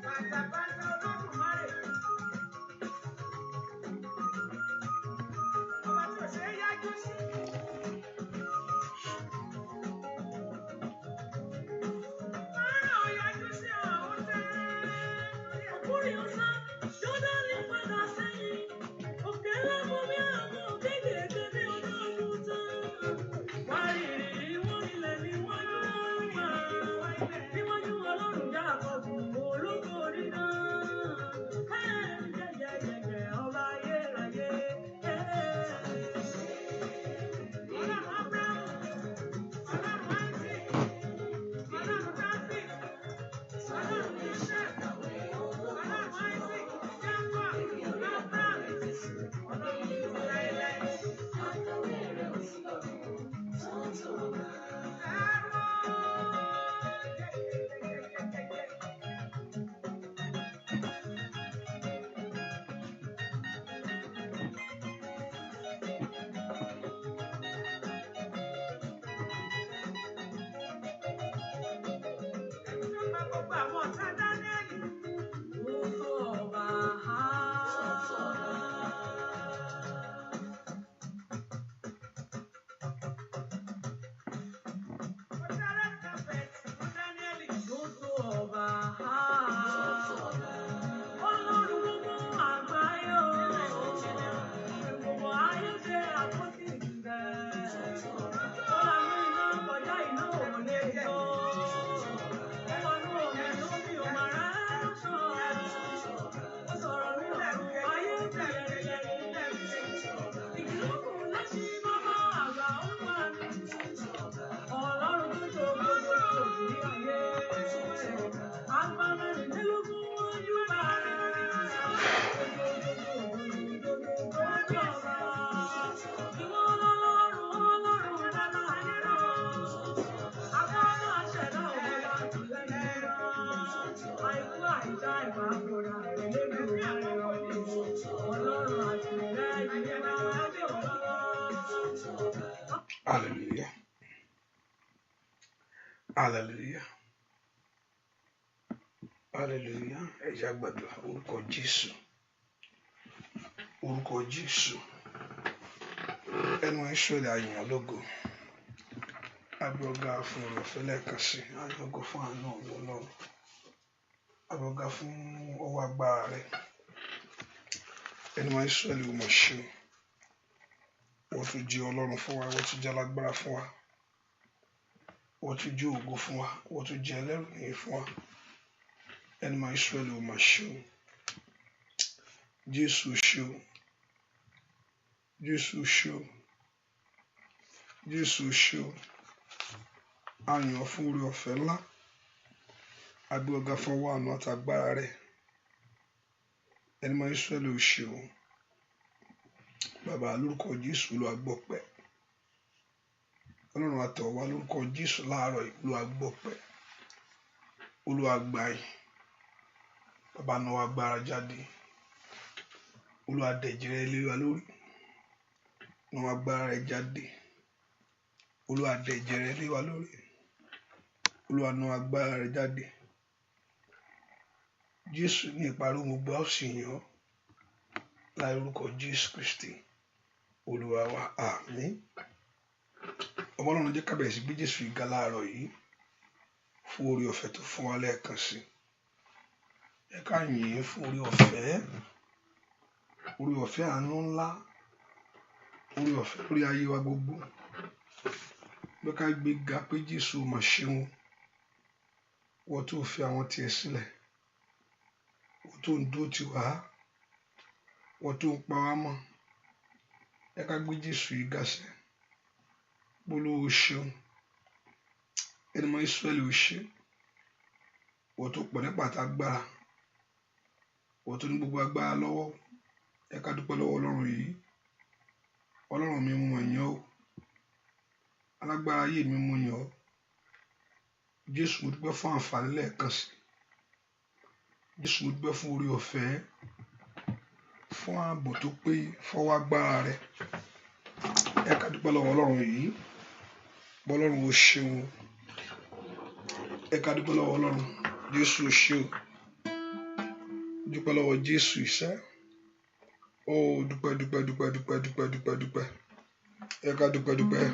Bàtàbàtà Olódùmarè, ọba tí ò ṣe é yájú sí. Márùn-ún yájú sí ọ̀hún tẹ́. Ọkùnrin ọ̀sán, Jọ́dánì padà sẹ́yìn. Òkè ńlá mú bí àwọn kéékèèké bí olóògùn tán. Wárìrì wọ́n ilẹ̀ níwájú Olúwa. Níwájú Ọlọ́run Jákọ́bù, ológo dídán. Ẹ́ jẹ́jẹ́jẹ́jẹ́ ọba ayérayé. Ọlọ́run Ábúráhámù, Ọlọ́run Áísákì, Ọlọ́run Dáfídì, Ọlọ́run Jósẹ́fù, Ọlọ́run Áísákì, Jákọ́bù, Ábúráhámù, Ọlọ́run títí láéláé. Ẹ̀rọ jẹ́jẹ́jẹ́jẹ́jẹ́. Ẹni tó pa gbogbo àwọn ọ̀tá Dáníẹ́lì. Ó tó ọba. Ó dá red carpet fún Dáníẹ́lì. Ó tó ọba. Ọlọ́run gbogbo àgbáyé o. Gbogbo ayé ṣe àpótí ìgbẹ́. Ó lànà iná kọjá iná ò lè jó. Ó wọnú omi lómi ò máa rẹ́ sàn. Ó sọ̀rọ̀ ní ọ̀run ayé bẹ̀rẹ̀. Ìgbìlókùn láti bàbá àgbà ó wà ní. Ọlọ́run tó tó gbogbo òbí ayé. Àgbà mẹ́rìndínlógún ojú bá rẹ̀. Ìwọ lọ́lọ́run, Ọlọ́run bàbá ayé. Agbára ṣẹ̀dá òun láti lẹ́yìn rán. Àìkú àìsá ìpapòdà Elédùmarè o. Ọlọ́run àtìlẹ́yìn máa dé ọ̀la. Hallelujah. Hallelujah. Hallelujah. Ẹ jẹ́ á gbàdúrà orúkọ Jésù. Orúkọ Jésù. Ẹnu Ísírẹ́lì àyàn lógo. Agbọ́gá fún oore ọ̀fẹ́ lẹ́ẹ̀kan sí. Àyàngó fún àánú Ọlọ́run. Agbọ́gá fún ọwọ́ agbára rẹ̀. Ẹnu Ísírẹ́lì ò mọ̀ ṣe o. Wọ́n tún jẹ́ Ọlọ́run fún wa. Wọ́n tún jẹ́ alágbára fún wa. Wọ́n tún jẹ́ ògo fún wa. Wọ́n tún jẹ́ ẹlẹ́rù nìyí fún wa. Ẹnu Ísírẹ́lì ò mọ̀ ṣe o. Jésù ṣe o. Jésù ṣe o. Jésù ṣe o. A yàn ọ́ fún oore ọ̀fẹ́ ńlá. A gbé ọ̀gá fún ọwọ́ àánú àti agbára rẹ̀. Ẹni mọ́ Ísírẹ́lì ò ṣe o. Bàbá lórúkọ Jésù Olúwa gbọpẹ́. Ọlọ́run àtọ̀ wá lórúkọ Jésù láàárọ̀ yìí Olúwa gbọpẹ́. Olúwa gbà yìí. Bàbá náà agbára jáde. Olúwa dẹ̀jẹ̀ rẹ̀ lé wa lórí. Náà agbára rẹ̀ jáde. Olúwa dẹ̀jẹ̀ rẹ̀ lé wa lórí. Olúwa náà agbára rẹ̀ jáde. Jésù ní ìparí ohun gbogbo a ó sì yìn ọ́. Láì orúkọ Jésù Kristi. Olúwa wa àmín. Ọmọ Ọlọ́run jẹ́ ká bẹ̀rẹ̀ sí gbé Jésù yìí ga láàárọ̀ yìí fún oore ọ̀fẹ́ tó fún wa lẹ́ẹ̀kan sí. Ẹ ká yìn ín fún oore ọ̀fẹ́. Oore ọ̀fẹ́ àánú ńlá. Oore ọ̀fẹ́ lórí ayé wa gbogbo. Pé ká gbé ga pé Jésù mà ṣeun. Wọ́n tó fi àwọn tiẹ̀ sílẹ̀. Wọ́n tó ń dúró tì wá. Wọ́n tó ń pa wá mọ́. Ẹ ká gbé Jésù yìí ga sẹ́. Olúwa o ṣeun. Ẹni mọ́ Ísírẹ́lì ò ṣe. Wọ́n tó pọ̀ nípa àtàgbára. Wọ́n tó ní gbogbo agbára lọ́wọ́. Ẹ ká dúpẹ́ lọ́wọ́ Ọlọ́run yìí. Ọlọ́run mi mo mọ̀ yàn ọ́. Alágbára ayé mi mo yàn ọ́. Jésù mo dúpẹ́ fún àǹfààní lẹ́ẹ̀kan sí. Jésù mo dúpẹ́ fún oore ọ̀fẹ́, fún ààbò tó péye, fọwọ́ agbára rẹ̀. Ẹ ká dúpẹ́ lọ́wọ́ Ọlọ́run yìí. Bọ́lọ́run ó ṣeun. Ẹ ká dúpẹ́ lọ́wọ́ Ọlọ́run. Jésù ó ṣe o. Dúpẹ́ lọ́wọ́ Jésù ìṣẹ́. Ó dúpẹ́ dúpẹ́ dúpẹ́ dúpẹ́ dúpẹ́ dúpẹ́ dúpẹ́. Ẹ ká dúpẹ́ dúpẹ́.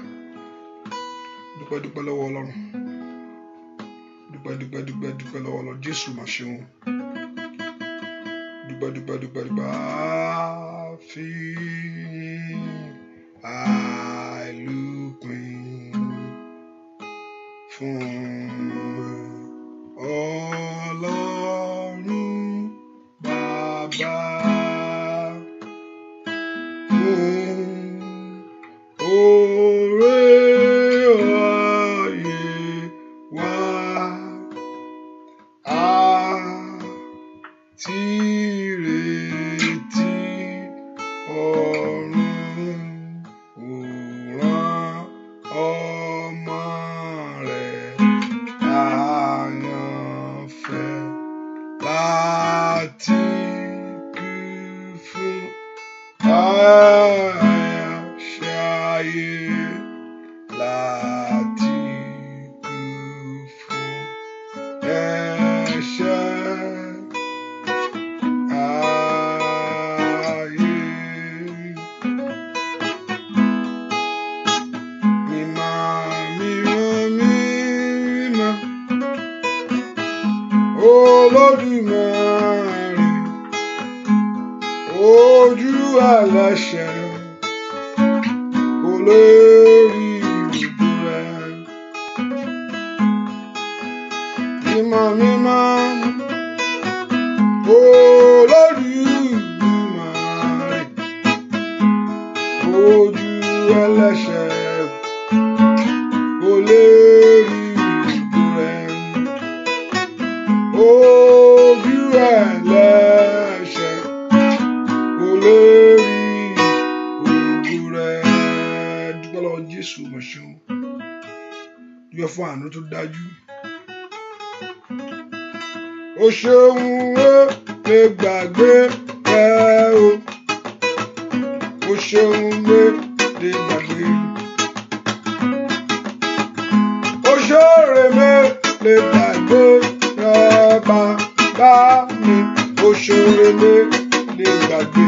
Dúpẹ́ dúpẹ́ lọ́wọ́ Ọlọ́run. Dúpẹ́ dúpẹ́ dúpẹ́ dúpẹ́ lọ́wọ́ Ọlọ́run. Jésù mà ṣeun. Dúpẹ́ dúpẹ́ dúpẹ́ dúpẹ́. Àfi àìlópin fún Ọlọ́run Bàbá, fún oore ayé wa àti ìrètí ọ̀run. Ó rán ọmọ rẹ̀ àyànfẹ́ láti kú fún ẹ̀ṣẹ̀ ayé, láti kú fún ẹ̀ṣẹ̀ ayé. Mímọ́ mímọ́ mímọ́ Olódùmarè, ojú ẹlẹ́ṣẹ̀ kò lè rí ògo rẹ̀. Mímọ́ mímọ́ Olódùmarè, ojú ẹlẹ́ṣẹ̀ kò lè rí ògo rẹ̀. Ojú ẹlẹ́ṣẹ̀ kò lè rí ògo rẹ̀. Dúpẹ́ lọ́wọ́ Jésù mà ṣeun. Dúpẹ́ fún àánú tó dájú. O ṣeun ó lè gbàgbé rẹ o. O ṣeun ó lè gbàgbé. O ṣoore mi lè gbàgbé rẹ bàbá mi. O ṣoore mi lè gbàgbé.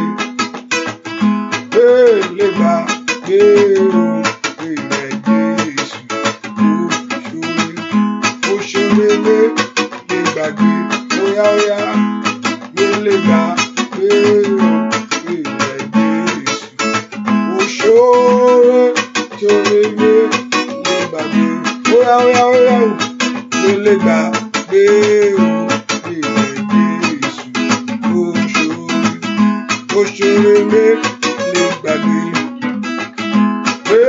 Lè gbàgbé o. Rẹ Jésù. O ṣoore. O ṣoore mi lè gbàgbé. Óyá óyá. Mi lè gbàgbé o. Rẹ Jésù. O ṣoore ṣoore mi lè gbàgbé. Óyá óyá óyá o. Mi lè gbàgbé o. Rẹ Jésù. O ṣoore. O ṣoore mi lè gbàgbé. Mi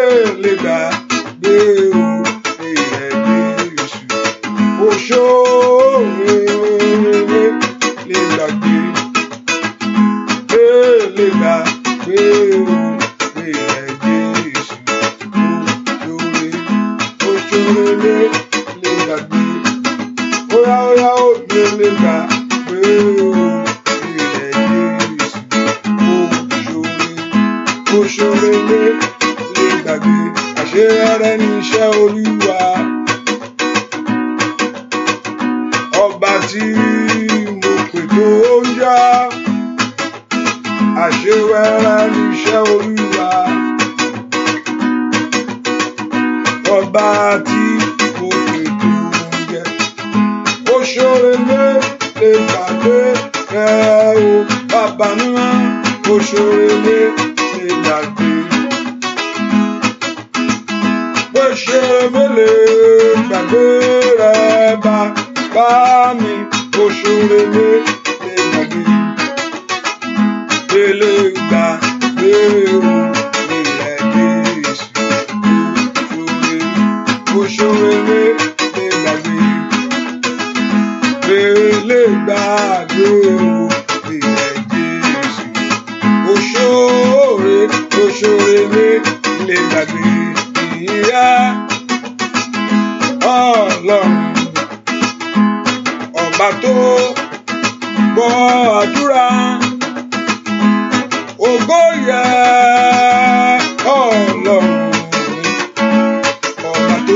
lè gbàgbé o. Rẹ Jésù. O ṣoore mi lè gbàgbé. Mi lè gbàgbé o. Rẹ Jésù. O ṣoore. O ṣoore mi lè gbàgbé. Óyá óyá o mi lè gbàgbé o. Rẹ Jésù. O ṣoore. O ṣoore mi lè gbàgbé. Àṣeyọrẹ ní iṣẹ́ Olúwa. Ọba tí mo pè tó ń já. Àṣewẹ́rẹ́ ní iṣẹ́ Olúwa. Ọba tí mo pè tó ń jẹ. Ó ṣoore mi lè gbàgbé rẹ o. Bàbá mímọ́, ó ṣoore mi lè gbàgbé. Ó ṣoore mi lè gbàgbé rẹ bàbá mi. Ó ṣoore mi lè gbàgbé. Lè gbàgbé o. Rẹ Jésù. Ó ṣoore. Ó ṣoore mi lè gbàgbé. Lè gbàgbé o. Rẹ Jésù. Ó ṣoore. Ó ṣoore mi lè gbàgbé. Ìyá Ọlọ́run. Ọba tó gbọ́ àdúrà. Ògo yẹ Ọlọ́run mi. Ọba tó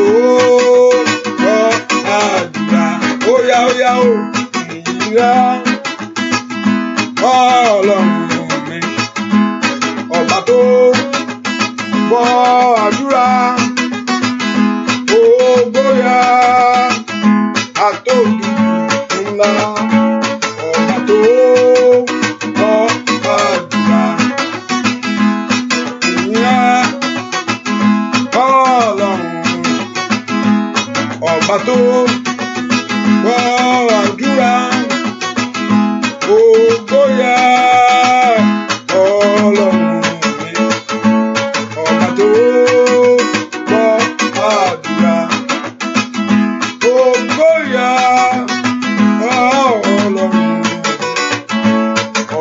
Ọba tó gbọ́ àdúrà, ògo yẹ Ọlọ́run mi. Ọba tó gbọ́ àdúrà, ògo yẹ Ọlọ́run mi.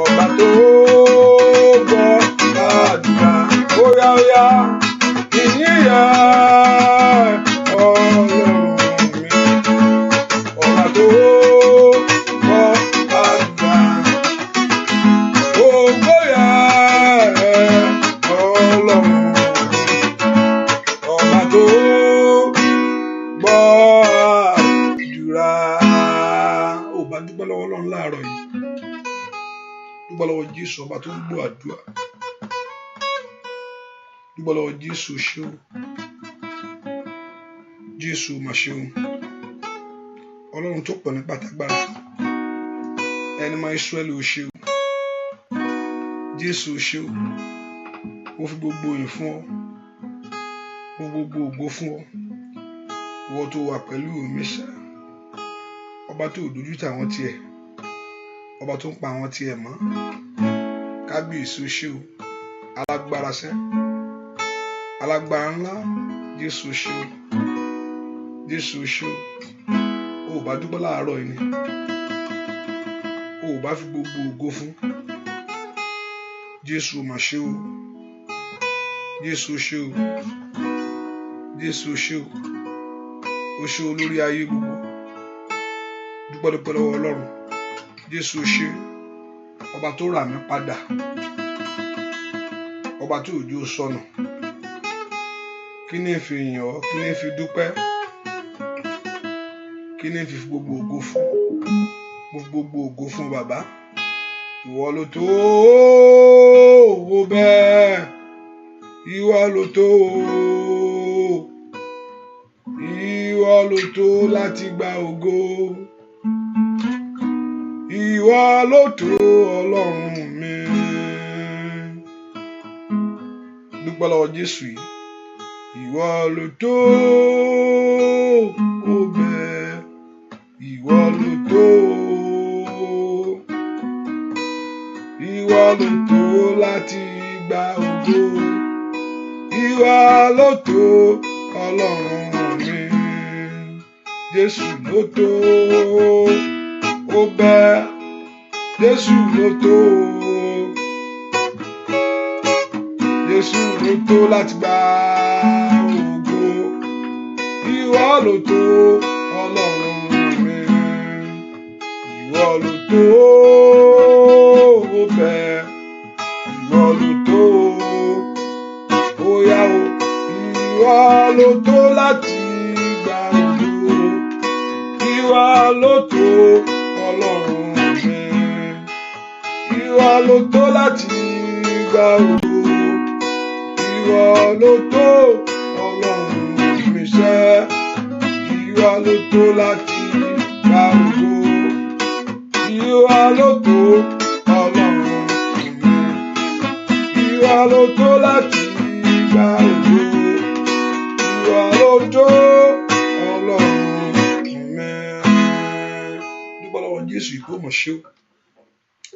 Ọba tó gbọ́ àdúrà, óyá óyá, ìyìn yẹ Ọlọ́run mi. Ọba tó gbọ́ àdúrà, ògo yẹ Ọlọ́run mi. Ọba tó gbọ́ àdúrà. Ó bá dúpẹ́ lọ́wọ́ Ọlọ́run láàárọ̀ yìí. Dúpẹ́ lọ́wọ́ Jésù, ọba tó ń gbọ́ àdúrà. Dúpẹ́ lọ́wọ́ Jésù, ṣé o. Jésù mà ṣeun. Ọlọ́run tó pọ̀ ní pátágbára. Ẹni máa Ísírẹ́lì, ó ṣe o. Jésù, ó ṣe o. Mo fi gbogbo ìyìn fún ọ. Mo fi gbogbo ògo fún ọ. Ìwọ tó wà pẹ̀lú mi ṣá. Ọba tó dojú tì àwọn tiẹ̀. Ọba tó ń pa àwọn tiẹ̀ mọ́. Kábíyèsí, ó ṣe o. Alágbára sẹ́. Alágbára ńlá. Jésù, ó ṣe o. Jésù, ó ṣe o. O ò bá dúpẹ́ láàárọ̀ yìí ni. O ò bá fi gbogbo ògo fún. Jésù mà ṣe o. Jésù, ó ṣe o. Jésù, ó ṣe o. Ó ṣe o lórí ayé gbogbo. Dúpẹ́ dúpẹ́ lọ́wọ́ Ọlọ́run. Jésù, ó ṣe. Ọba tó rà mí padà. Ọba tí ò jẹ́ ó sọnù. Kí ni fi yìn ọ́? Kí ni fi dúpẹ́? Kí ni fi gbogbo ògo fún? Mo fi gbogbo ògo fún bàbá. Ìwọ ló tó o bẹ́ẹ̀. Ìwọ ló tó o. Ìwọ ló tó láti gba ògo. Ìwọ ló tó, Ọlọ́run mi. Dúpẹ́ lọ́wọ́ Jésù yìí. Ìwọ ló tó o bẹ́ẹ̀. Ìwọ ló tó o. Ìwọ ló tó láti gba ògo. Ìwọ ló tó, Ọlọ́run mi. Jésù ló tó o bẹ́ẹ̀. Jésù ló tó o. Jésù ló tó láti gba ògo. Ìwọ ló tó, Ọlọ́run mi. Ìwọ ló tó o bẹ́ẹ̀. Ìwọ ló tó o. Óyá o. Ìwọ ló tó láti gba ògo. Ìwọ ló tó, Ọlọ́run mi. Ìwọ ló tó láti gba ògo. Ìwọ ló tó, Ọlọ́run mi sẹ́. Ìwọ ló tó láti gba ògo. Ìwọ ló tó, Ọlọ́run mi. Ìwọ ló tó láti gba ògo. Ìwọ ló tó, Ọlọ́run mi. Dúpẹ́ lọ́wọ́ Jésù ìkó mọ̀ ṣe o.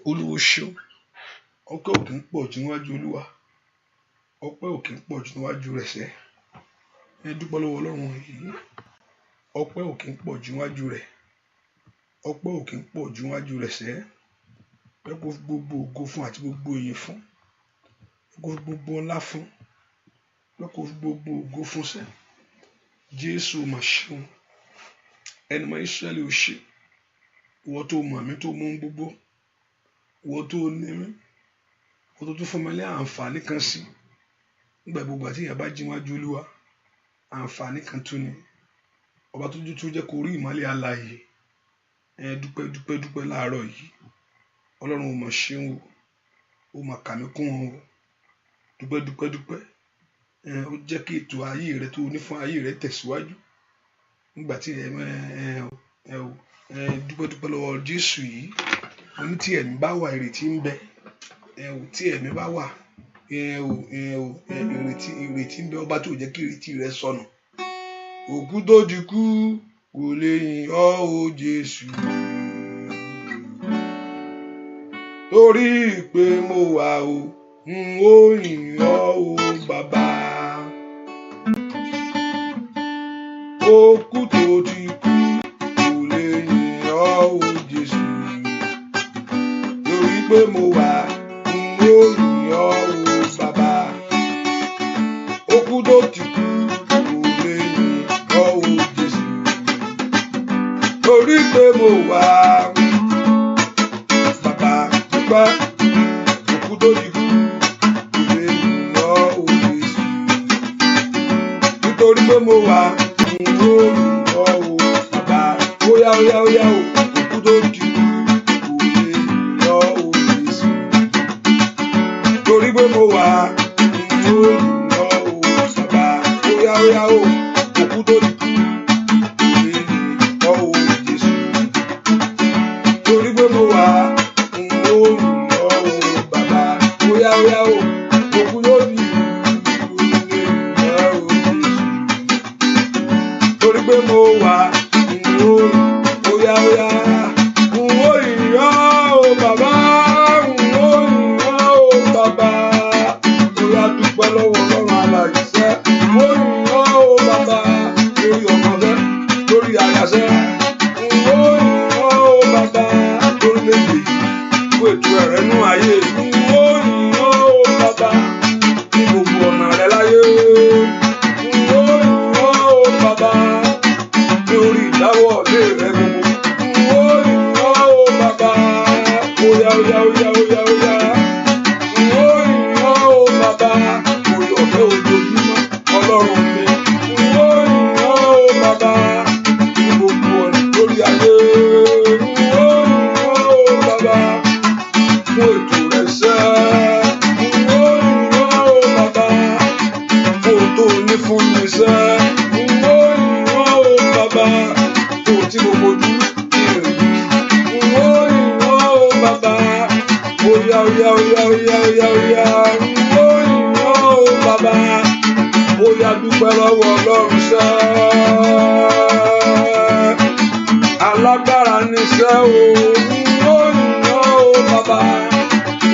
Olúwo ṣe o. Ọpẹ́ ò kí ń pọ̀ jù níwájú Olúwa. Ọpẹ́ ò kí ń pọ̀ jù níwájú rẹ̀ sẹ́. Ẹ dúpẹ́ lọ́wọ́ Ọlọ́run yìí. Ọpẹ́ ò kí ń pọ̀ jù níwájú rẹ̀. Ọpẹ́ ò kí ń pọ̀ jù níwájú rẹ̀ sẹ́. Ẹ kó gbogbo ògo fún àti gbogbo ìyìn fún. Ẹ kó gbogbo ọlá fún. Ẹ kó gbogbo ògo fún sẹ́. Jésù mà ṣeun. Ẹni mọ́ Ísírẹ́lì, ò ṣe. Ìwọ tó mọ̀ mí, tó mọ̀ ohun gbogbo. Ìwọ tó ní mí. Ìwọ tó tún fún mi ní àǹfààní kan sí. Nígbà gbogbo àti ìyá bá jí wájú Olúwa, àǹfààní kan tún ni. Ọba tó tún jẹ́ kó rí ìmọ́lẹ̀ alààyè. Ẹ dúpẹ́ dúpẹ́ dúpẹ́ láàárọ̀ yìí. Ọlọ́run, ò mọ̀ ṣeun o. Ó mà kà mí kún wọn o. Dúpẹ́ dúpẹ́ dúpẹ́. Ẹ ó jẹ́ kí ètò ayé rẹ tó ní fún ayé rẹ tẹ̀síwájú. Nígbà tí ẹ ẹ ẹ ẹ dúpẹ́ dúpẹ́ lọ́wọ́ Jésù yìí. Mo ní tí ẹ̀mí bá wà, ìrètí ń bẹ. Ẹ ò tí ẹ̀mí bá wà, ẹ ò ẹ ò ẹ ìrètí ń bẹ. Ọba tó jẹ́ kí ìrètí rẹ sọnù. Òkú tó ti kú. kò lè yìn ọ́ o Jésù. Torí pé mo wà o, n ó yìn ọ́ o bàbá. Òkú tó ti kú kò lè yìn ọ́ o Jésù. Torí pé mo wà, n ó yìn ọ́ o bàbá. Òkú tó ti kú kò lè yìn ọ́ o Jésù. Torí pé mo wà, bàbá dúpẹ́. Òkú tó ti kú kò lè yìn ọ́ o Jésù. Nítorí pé mo wà, n ó yìn ọ́ o bàbá. Óyá óyá óyá o, òkú tó ti kú kò lè yìn ọ́ o Jésù. Torí pé mo wà, n ó yìn ọ́ o bàbá. Óyá óyá o, òkú tó ti kú kò lè yìn ọ́ o Jésù. Torí pé mo wà, n ó yìn ọ́ o bàbá. Óyá óyá o, òkú tó ti kú kò lè yìn ọ́ o Jésù. Torí pé mo wà, n ó yìn, óyá óyá, n ó yìn ọ́ o bàbá, n ó yìn ọ́ o bàbá. Óyá dúpẹ́ lọ́wọ́ Ọlọ́run alààyè sẹ́, n ó yìn ọ́ o bàbá. Lórí ọmọ sẹ́, lórí aya sẹ́, n ó yìn ọ́ o bàbá. Lórílẹ̀-èdè yìí, fún ètò rẹ̀ nú ayé, n ó yìn ọ́ o bàbá. Ní gbogbo ọ̀nà rẹ láyé, n ó yìn ọ́ o bàbá. Lórí ìdáwọ́lé rẹ gbogbo, n ó yìn ọ́ o bàbá. Óyá óyá óyá óyá óyá, n ó yìn ọ́ o bàbá. Oore ọ̀fẹ́ ojoojúmọ́, Ọlọ́run mi, n ó yìn ọ́ o bàbá. Ní gbogbo ọ̀nà lórí ayé, n ó yìn ọ́ o bàbá. Fún ètò rẹ sẹ́, n ó yìn ọ́ o bàbá. Fún ohun tó ní fún mi sẹ́, n ó yìn ọ́ o bàbá. Fún ohun tí mo fojú tí n rí, n ó yìn ọ́ o bàbá. Óyá óyá óyá óyá óyá óyá, n ó yìn ọ́ o bàbá. Óyá dúpẹ́ lọ́wọ́ Ọlọ́run sẹ́. Alágbára níṣẹ́ o, n ó yìn ọ́ o bàbá.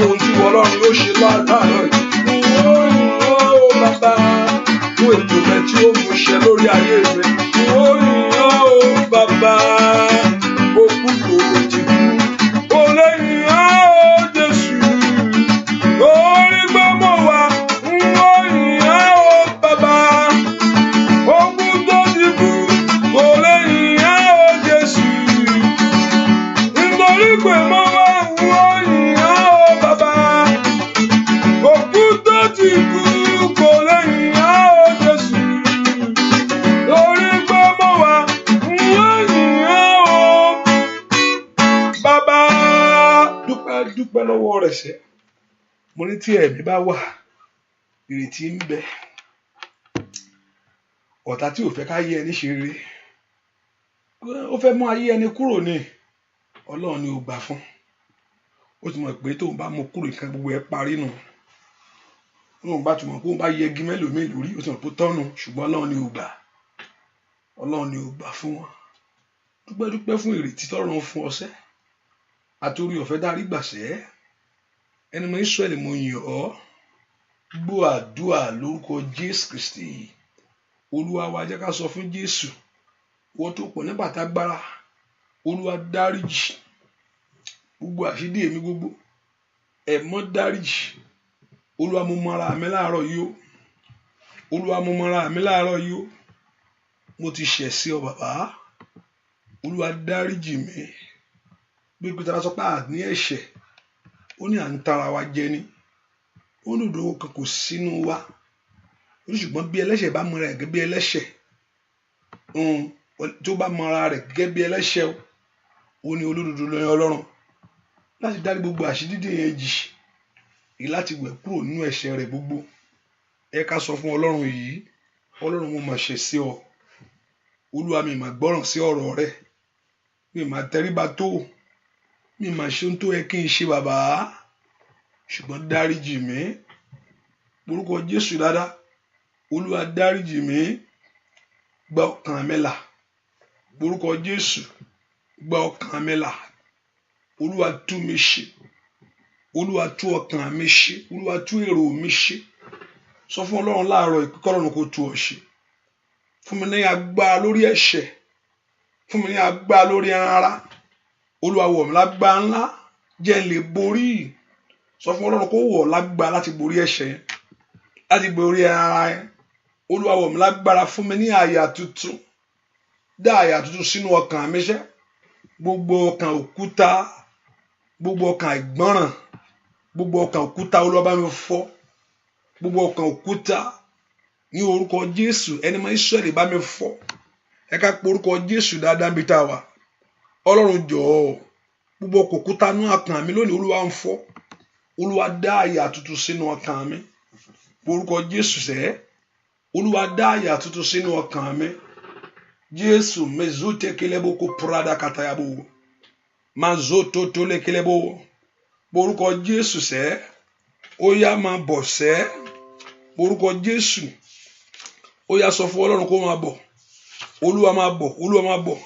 Ohun tí Ọlọ́run yóò ṣe láàárọ̀ yìí, n ó yìn ọ́ o bàbá. Fún ètò rẹ tí ó mú ṣẹ lórí ayé mi, n ó yìn ọ́ o bàbá. Òkú tó ti kú, kò lè yìn ọ́ o Jésù. Torí pé mo wà, n ó yìn ọ́ o bàbá. Òkú tó ti kú, kò lè yìn ọ́ o Jésù. Nítorí pé mo wà, n ó yìn ọ́ o bàbá. Òkú tó ti kú, kò lè yìn ọ́ o Jésù. Torí pé mo wà, n ó yìn ọ́ o bàbá. Dúpẹ́ dúpẹ́ lọ́wọ́ rẹ̀ sẹ́. Mo ní tí ẹ̀mí bá wà, ìrètí ń bẹ. Ọ̀tá tí ò fẹ́ ká yé ẹni ṣe rere, ó fẹ́ mú ayé ẹni kúrò ní. Ọlọ́run ni ò gbà fún. Ó ti mọ̀ pé tóun bá mú kúrò nǹkan gbogbo ẹ̀ parí nù. Tóun bá ti mọ̀ pé òun bá yẹgi mẹ́lòmíì lórí, ó ti mọ̀ pé ó tọ́nu, ṣùgbọ́n Ọlọ́run ni ò gbà. Ọlọ́run ni ò gbà fún wọn. Dúpẹ́ dúpẹ́ fún ìrètí tọ́lọ́run fún ọ sẹ́. Àti oore ọ̀fẹ́ dárí gbàṣẹ́. Ẹni mọ Ísírẹ́lì mo yìn ọ́. Gbọ́ àdúà lórúkọ Jésù Kristi. Olúwa wa jẹ́ ká sọ fún Jésù. Ìwọ tó pọ̀ nígbà tágbára. Olúwa dáríjì. Gbogbo àṣídì èmi gbogbo. Ẹ̀mọ́ dáríjì. Olúwa mo mọ ara mi láàárọ̀ yìí o. Olúwa mo mọ ara mi láàárọ̀ yìí o. Mo ti ṣẹ̀ sí ọ bàbá. Olúwa dáríjì mi. Bí Pétérù bá sọ pé a ní ẹ̀ṣẹ̀, ó ní à ń tara wa jẹ ni. Ó ní òdodo kan kò sínú wa. Ó ní ṣùgbọ́n bí ẹlẹ́ṣẹ̀ bá mọ ara rẹ̀ gẹ́gẹ́ bí ẹlẹ́ṣẹ̀, tó bá mọ ara rẹ̀ gẹ́gẹ́ bí ẹlẹ́ṣẹ̀ o, ó ní olódodo lọ́yàn Ọlọ́run láti dárí gbogbo àṣídìde yẹn jì, èyí láti wẹ̀ kúrò nínú ẹ̀ṣẹ̀ rẹ̀ gbogbo. Ẹ ká sọ fún Ọlọ́run yìí, Ọlọ́run mo mà ṣẹ̀ sí ọ. Olúwa mi mà gbọ́ràn sí ọ̀rọ̀ rẹ. Mi mà tẹríba tó. Mi mà ṣe ohun tó yẹ kí n ṣe bàbá. Ṣùgbọ́n dáríjì mí. Orúkọ Jésù dáadáa. Olúwa dáríjì mí. Gba ọkàn mi là. Orúkọ Jésù, gba ọkàn mi là. Olúwa tú mi ṣe. Olúwa tú ọkàn mi ṣe. Olúwa tú èrò mi ṣe. Sọ fún Ọlọ́run láàárọ̀ yìí pé k'Ọlọ́run kó tú ọ ṣe. Fún mi ní agbára lórí ẹ̀ṣẹ̀. Fún mi ní agbára lórí ẹran ara. Olúwa wọ̀ mí lágbára ńlá. Jẹ́ n lè borí. Sọ fún Ọlọ́run kó wọ̀ ọ́ lágbára láti borí ẹ̀ṣẹ̀ yẹn, láti borí ẹran ara yẹn. Olúwa wọ̀ mí lágbára, fún mi ní àyà tuntun. Dá àyà tuntun sínú ọkàn mi ṣẹ́. Gbogbo ọkàn òkúta, gbogbo ọkàn àìgbọ́ràn, gbogbo ọkàn òkúta, Olúwa bá mi fọ́. Gbogbo ọkàn òkúta, ní orúkọ Jésù, ẹni mọ́ Ísírẹ́lì, bá mi fọ́. Ẹ ká pe orúkọ Jésù dáadáa bí tá a wà. Ọlọ́run, jọ̀ọ́, gbogbo ọkàn òkúta nú ọkàn mi lónìí, Olúwa ń fọ́. Olúwa, dá àyà tuntun sínú ọkàn mi. Orúkọ Jésù sẹ́. Olúwa, dá àyà tuntun sínú ọkàn mi. Jésù mezute kelebo kó prada katayabo mazoto tole kelebo. Orúkọ Jésù sẹ́. Ó yá, máa bọ̀ sẹ́. Orúkọ Jésù, ó yá, sọ fún Ọlọ́run kó máa bọ̀. Olúwa, máa bọ̀. Olúwa, máa bọ̀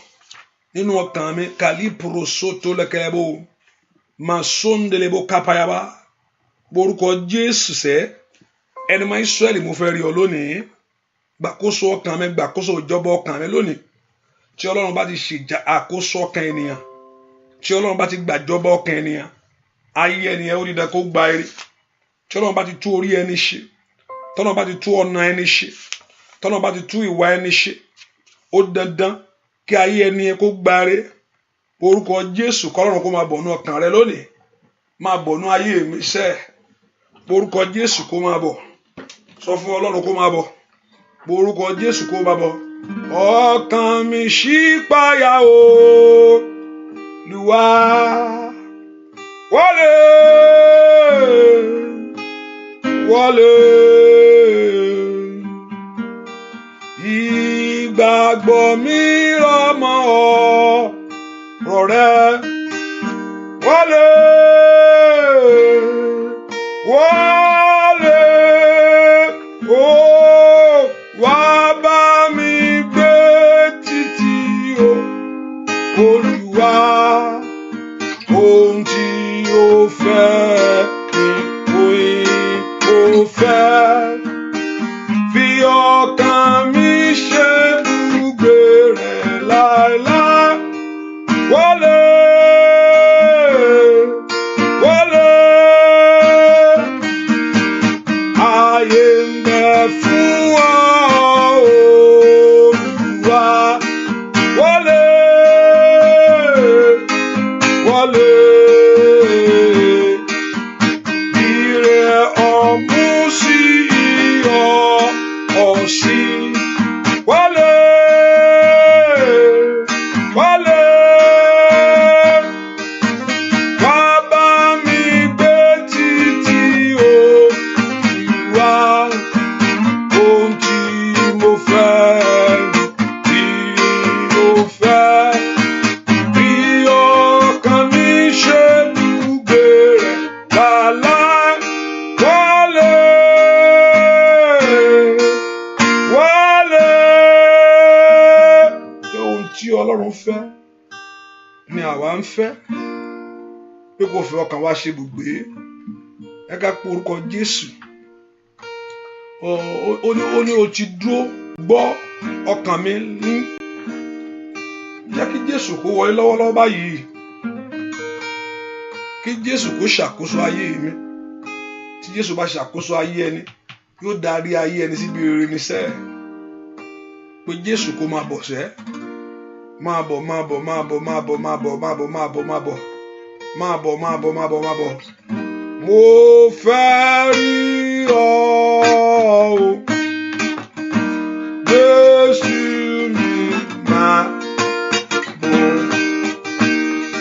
nínú ọkàn mi. Kàlípùrù soto lẹkẹlẹbó masondelebo kápáyàbá. Orúkọ Jésù sẹ́. Ẹni máa Ísírẹ́lì, mo fẹ́ rí ọ lónìí. Gbàkóso ọkàn mi, gbàkóso ìjọba ọkàn mi lónìí. Tí Ọlọ́run bá ti ṣe àkóso ọkàn ènìyàn, tí Ọlọ́run bá ti gbàjọba ọkàn ènìyàn, ayé ènìyàn ó dídá kó gba eré. Tí Ọlọ́run bá ti tú orí ẹni ṣe, tọ́lọ́run bá ti tú ọ̀nà ẹni ṣe, tọ́lọ́run bá ti tú ìwà ẹni ṣe, ó dandan kí ayé ẹni yẹn kó gba eré. Orúkọ Jésù, kọ́lọ́run kó máa bọ̀ nú ọkàn rẹ lónìí. Máa bọ̀ nú ayé mi sẹ́. Orúkọ Jésù, kó máa bọ̀. Sọ fún Ọlọ́run kó máa bọ̀. Orúkọ Jésù, kó máa bọ̀. Ọkàn mi ṣí payá o, Olúwa, wọlé, wọlé. Ìgbàgbọ́ mi rọmọ ọ̀rọ̀ rẹ, wọlé, wọlé o, wá bá mi gbé títí o, Olúwa. Ohun tí o fẹ́ ni mo fẹ́, fi ọkàn mi ṣe ibùgbé rẹ̀ láéláé. Wọlé, wọlé. Ààyè ń bẹ fún ọ, Olúwa, wọlé, wọlé. Ire ọ̀mú sí iyọ̀ ọ̀sìn, wọlé, wọlé. Wá bá mi gbé títí, Olúwa. Ohun tí mo fẹ́, tí mo fẹ́, fi ọkàn mi ṣe ibùgbé rẹ̀ láéláé. Wọlé, wọlé. Ohun tí Ọlọ́run fẹ́ ni àwa ń fẹ́, pé kó fi ọkàn wa ṣe ibùgbé. Ẹ ká pe orúkọ Jésù. Ó ní o ti dúró gbọ́ ọkàn mi ní. Jẹ́ kí Jésù kó wọlé lọ́wọ́lọ́wọ́ báyìí, kí Jésù kó ṣàkóso ayé mi. Tí Jésù bá ṣàkóso ayé ẹni, yóò darí ayé ẹni síbi rere ní sẹ́ẹ̀. Pé Jésù kó máa bọ̀ sẹ́. Máa bọ̀, máa bọ̀, máa bọ̀, máa bọ̀, máa bọ̀, máa bọ̀, máa bọ̀, máa bọ̀, máa bọ̀, máa bọ̀, máa bọ̀, máa bọ̀. Mo fẹ́ rí ọ o, Jésù mi, máa bọ̀.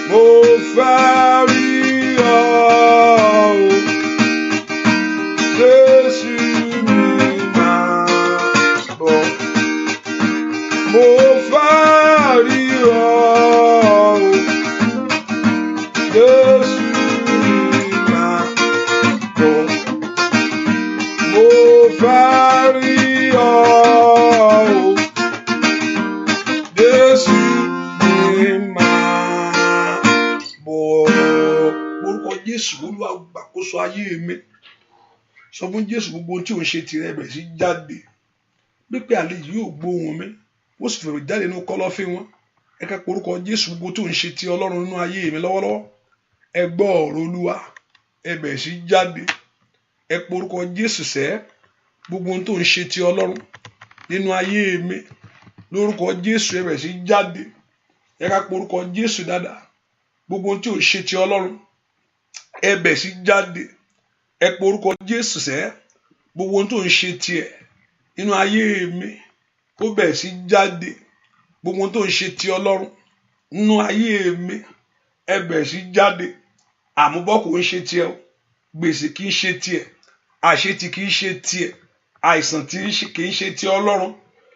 Mo fẹ́ rí ọ o, Jésù mi, máa bọ̀. Mo fẹ́ rí ọ o, Jésù mi, máa bọ̀. Mo fẹ́ rí ọ o, Jésù. Jésù, Olúwa gbàkóso ayé mi. Sọ fún Jésù gbogbo ohun tí ò ń ṣe tirẹ̀ bẹ̀rẹ̀ sí jáde. Pípẹ́ àlejò yóò gbóhùn mi, ó sì fèrè jáde nínú kọ̀lọ̀fín wọn. Ẹ ká porúkọ Jésù gbogbo tó ń ṣe ti Ọlọ́run nínú ayé mi lọ́wọ́lọ́wọ́. Ẹ gbọ́ ọ̀rọ̀ Olúwa, ẹ bẹ̀rẹ̀ sí jáde. Ẹ porúkọ Jésù sẹ́, gbogbo ohun tó ń ṣe ti Ọlọ́run nínú ayé mi lórúkọ Jésù, ẹ bẹ̀rẹ̀ sí jáde. Ẹ ká porúkọ Jésù dáadáa. Gbogbo ohun tí ò ń ṣe ti Ọlọ́run, ẹ bẹ̀rẹ̀ sí jáde. Ẹ porúkọ Jésù sẹ́, gbogbo ohun tó ń ṣe tiẹ̀ nínú ayé mi, kó bẹ̀rẹ̀ sí jáde. Gbogbo ohun tó ń ṣe ti Ọlọ́run nínú ayé mi, ẹ bẹ̀rẹ̀ sí jáde. Àmúbọ́ kò ń ṣe tiẹ̀ o, gbèsè kì í ṣe tiẹ̀, àṣetì kì í ṣe tiẹ̀, àìsàn kì í ṣe ti Ọlọ́run.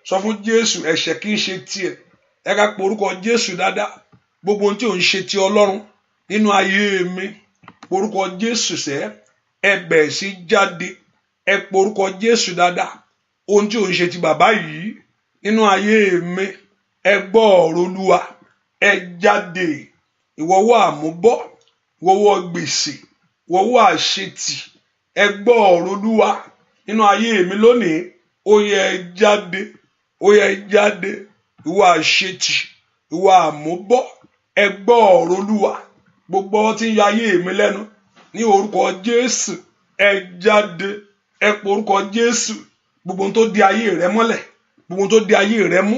Sọ fún Jésù, ẹ̀ṣẹ̀ kì í ṣe tiẹ̀. Ẹ ká porúkọ Jésù dáadáa. Gbogbo ohun tí ò ń ṣe ti Ọlọ́run nínú ayé mi, porúkọ Jésù sẹ́, ẹ bẹ̀rẹ̀ sí jáde. Ẹ porúkọ Jésù dáadáa. Ohun tí ò ń ṣe ti bàbá yìí nínú ayé mi, ẹ gbọ́ ọ̀rọ̀ Olúwa, ẹ jáde. Ìwọ́wọ́ àmúbọ́, ìwọ́wọ́ gbèsè, ìwọ́wọ́ àṣetì, ẹ gbọ́ ọ̀rọ̀ Olúwa nínú ayé mi lónìí. Ó yẹ ẹ jáde, ó yẹ ẹ jáde. Ìwọ àṣetì, ìwọ àmúbọ́, ẹ gbọ́ ọ̀rọ̀ Olúwa. Gbogbo ọwọ́ tí ń yọ ayé mi lẹ́nu ní orúkọ Jésù, ẹ jáde. Ẹ pe orúkọ Jésù. Gbogbo ohun tó di ayé rẹ mọ́lẹ̀, gbogbo ohun tó di ayé rẹ mú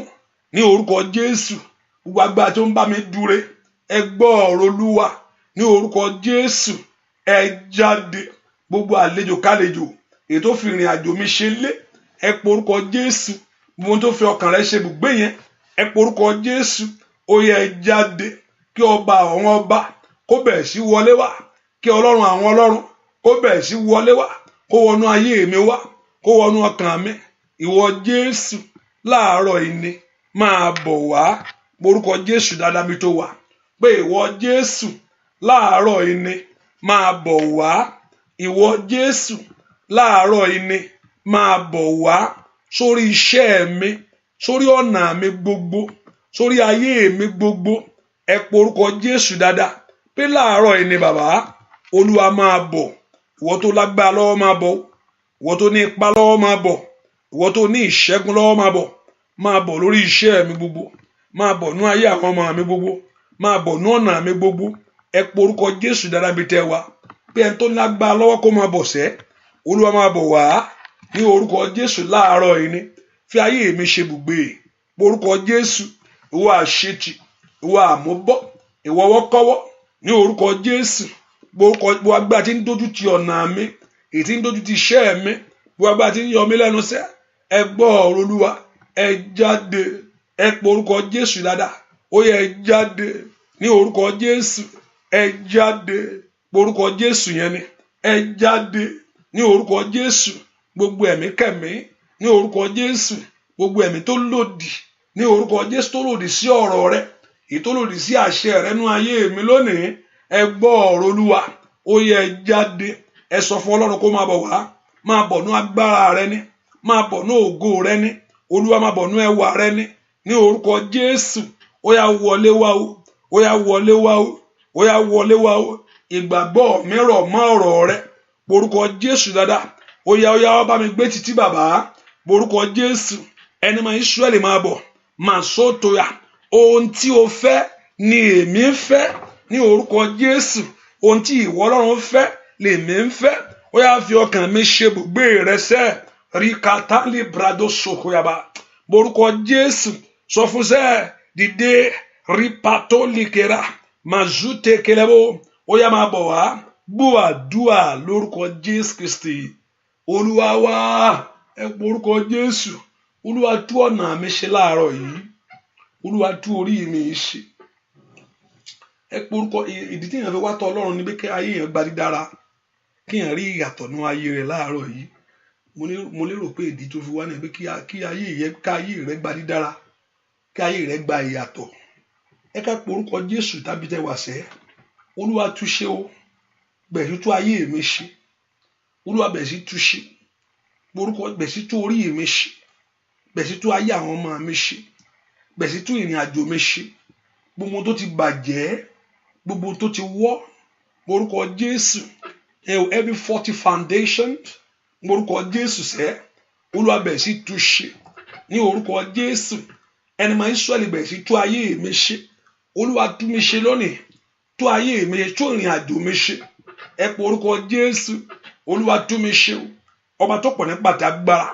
ní orúkọ Jésù, gbogbo agbára tó ń bá mi dúre, ẹ gbọ́ ọ̀rọ̀ Olúwa ní orúkọ Jésù, ẹ jáde. Gbogbo àlejò kálejò èyí tó fi ìrìn àjò mi ṣe lé, ẹ pe orúkọ Jésù. Gbogbo ohun tó fi ọkàn rẹ ṣe ibùgbé yẹn, ẹ pe orúkọ Jésù, ó yẹ ẹ jáde. Kí ọba àwọn ọba kó bẹ̀rẹ̀ sí wọlé wá, kí Ọlọ́run àwọn ọlọ́run kó bẹ̀rẹ̀ sí wọlé wá, kó wọnú ayé mi wá, kó wọnú ọkàn mi. Ìwọ Jésù láàárọ̀ ìní máa bọ̀ wá. Orúkọ Jésù dáadáa mi tó wà pé ìwọ Jésù láàárọ̀ ìní máa bọ̀ wá. Ìwọ Jésù láàárọ̀ ìní máa bọ̀ wá sórí iṣẹ́ mi, sórí ọ̀nà mi gbogbo, sórí ayé mi gbogbo. Ẹ pe orúkọ Jésù dáadáa pé láàárọ̀ ìní bàbá Olúwa máa bọ̀. Ìwọ tó lágbára lọ́wọ́ máa bọ̀, ìwọ tó ní ipá lọ́wọ́ máa bọ̀, ìwọ tó ní ìṣẹ́gun lọ́wọ́ máa bọ̀. Máa bọ̀ lórí iṣẹ́ mi gbogbo, máa bọ̀ ní ayé àwọn ọmọ mi gbogbo, máa bọ̀ ní ọ̀nà mi gbogbo. Ẹ pe orúkọ Jésù dáadáa bí tẹ́ wa pé ẹni tó lágbára lọ́wọ́ kó máa bọ̀ sẹ́. Olúwa máa bọ̀ wá ní orúkọ Jésù láàárọ̀ yìí ni. Fi ayé mi ṣe ibùgbé. Orúkọ Jésù, ìwọ àṣetì, ìwọ àmúbọ́, ìwọ ọwọ́kọ́wọ́ ní orúkọ Jésù. Gbogbo agbára tí ń dojú ti ọ̀nà mi, èyí tí ń dojú ti iṣẹ́ mi, gbogbo agbára tí ń yọ mí lẹ́nu sẹ́, ẹ gbọ́ ọ̀rọ̀ Olúwa, ẹ jáde. Ẹ pe orúkọ Jésù dáadáa. Ó yẹ ẹ jáde ní orúkọ Jésù, ẹ jáde. Orúkọ Jésù yẹn ni, ẹ jáde ní orúkọ Jésù. Gbogbo ẹ̀mí kẹ̀mí ní orúkọ Jésù, gbogbo ẹ̀mí tó lòdì ní orúkọ Jésù, tó lòdì sí ọ̀rọ̀ rẹ, èyí tó lòdì sí àṣẹ rẹ nú ayé mi lónìí, ẹ gbọ́ ọ̀rọ̀ Olúwa, ó yẹ ẹ jáde. Ẹ sọ fún Ọlọ́run kó máa bọ̀ wá, máa bọ̀ ní agbára rẹ ní, máa bọ̀ ní ògo rẹ ní, Olúwa máa bọ̀ ní ẹwà rẹ ní, ní orúkọ Jésù. Ó yá wọlé wá o, ó yá wọlé wá o, ó yá wọlé wá o. Ìgbàgbọ́ mi rọ̀ mọ́ ọ̀rọ̀ rẹ. Orúkọ Jésù dáadáa. Ó yá, ó yá, wá bá mi gbé títí bàbá. Orúkọ Jésù, ẹni máa Ísírẹ́lì máa bọ̀, máa sóto ya. Ohun tí o fẹ́ ni èmi ń fẹ́ ní orúkọ Jésù. Ohun tí ìwọ Ọlọ́run fẹ́ lèmi ń fẹ́. Ó yá fi ọkàn mi ṣe ibùgbé rẹ sẹ́. Ríkatálì brado sokoyaba. Orúkọ Jésù, sọ fún sẹ́, dìde rípatólìkera màzúte kelebo. Ó yá máa bọ̀ wá. Gbọ́ àdúà lórúkọ Jésù Kristi. Olúwa wá, ẹ pe orúkọ Jésù. Olúwa tú ọ̀nà mi ṣe láàárọ̀ yìí. Olúwa tú orí mi ṣe. Ẹ pe orúkọ ìdí tí èèyàn fi wá tọ̀ Ọlọ́run ni pé kí ayé èèyàn gba dídára, kí èèyàn rí ìyàtọ̀ nínú ayé rẹ̀ láàárọ̀ yìí. Mo lérò pé ìdí tó fi wá ni pé kí ayé rẹ gba dídára, kí ayé rẹ gba ìyàtọ̀. Ẹ ká pe orúkọ Jésù tàbí tẹ wá sẹ́. Olúwa tú ṣe o, bẹ̀rẹ̀ sí tú ayé mi ṣe. Olúwa bẹ̀rẹ̀ sí tú ṣe. Orúkọ bẹ̀rẹ̀ sí tú orí mi ṣe. Bẹ̀rẹ̀ sí tú ayé àwọn ọmọ mi ṣe. Bẹ̀rẹ̀ sí tú ìrìn àjò mi ṣe. Gbogbo tó ti bàjẹ́, gbogbo tó ti wọ́, Orúkọ Jésù, every faulty foundation, orúkọ Jésù sẹ́, Olúwa bẹ̀rẹ̀ sí tú ṣe. Ní orúkọ Jésù, ẹni máa Ísírẹ́lì bẹ̀rẹ̀ sí tú ayé mi ṣe. Olúwa tú mi ṣe lónìí, tú ayé mi ṣe, tú ìrìn àjò mi ṣe. Ẹ pé orúkọ Jésù, Olúwa tú mi ṣe o. Ọba tó pọ̀ nípa tàgbára,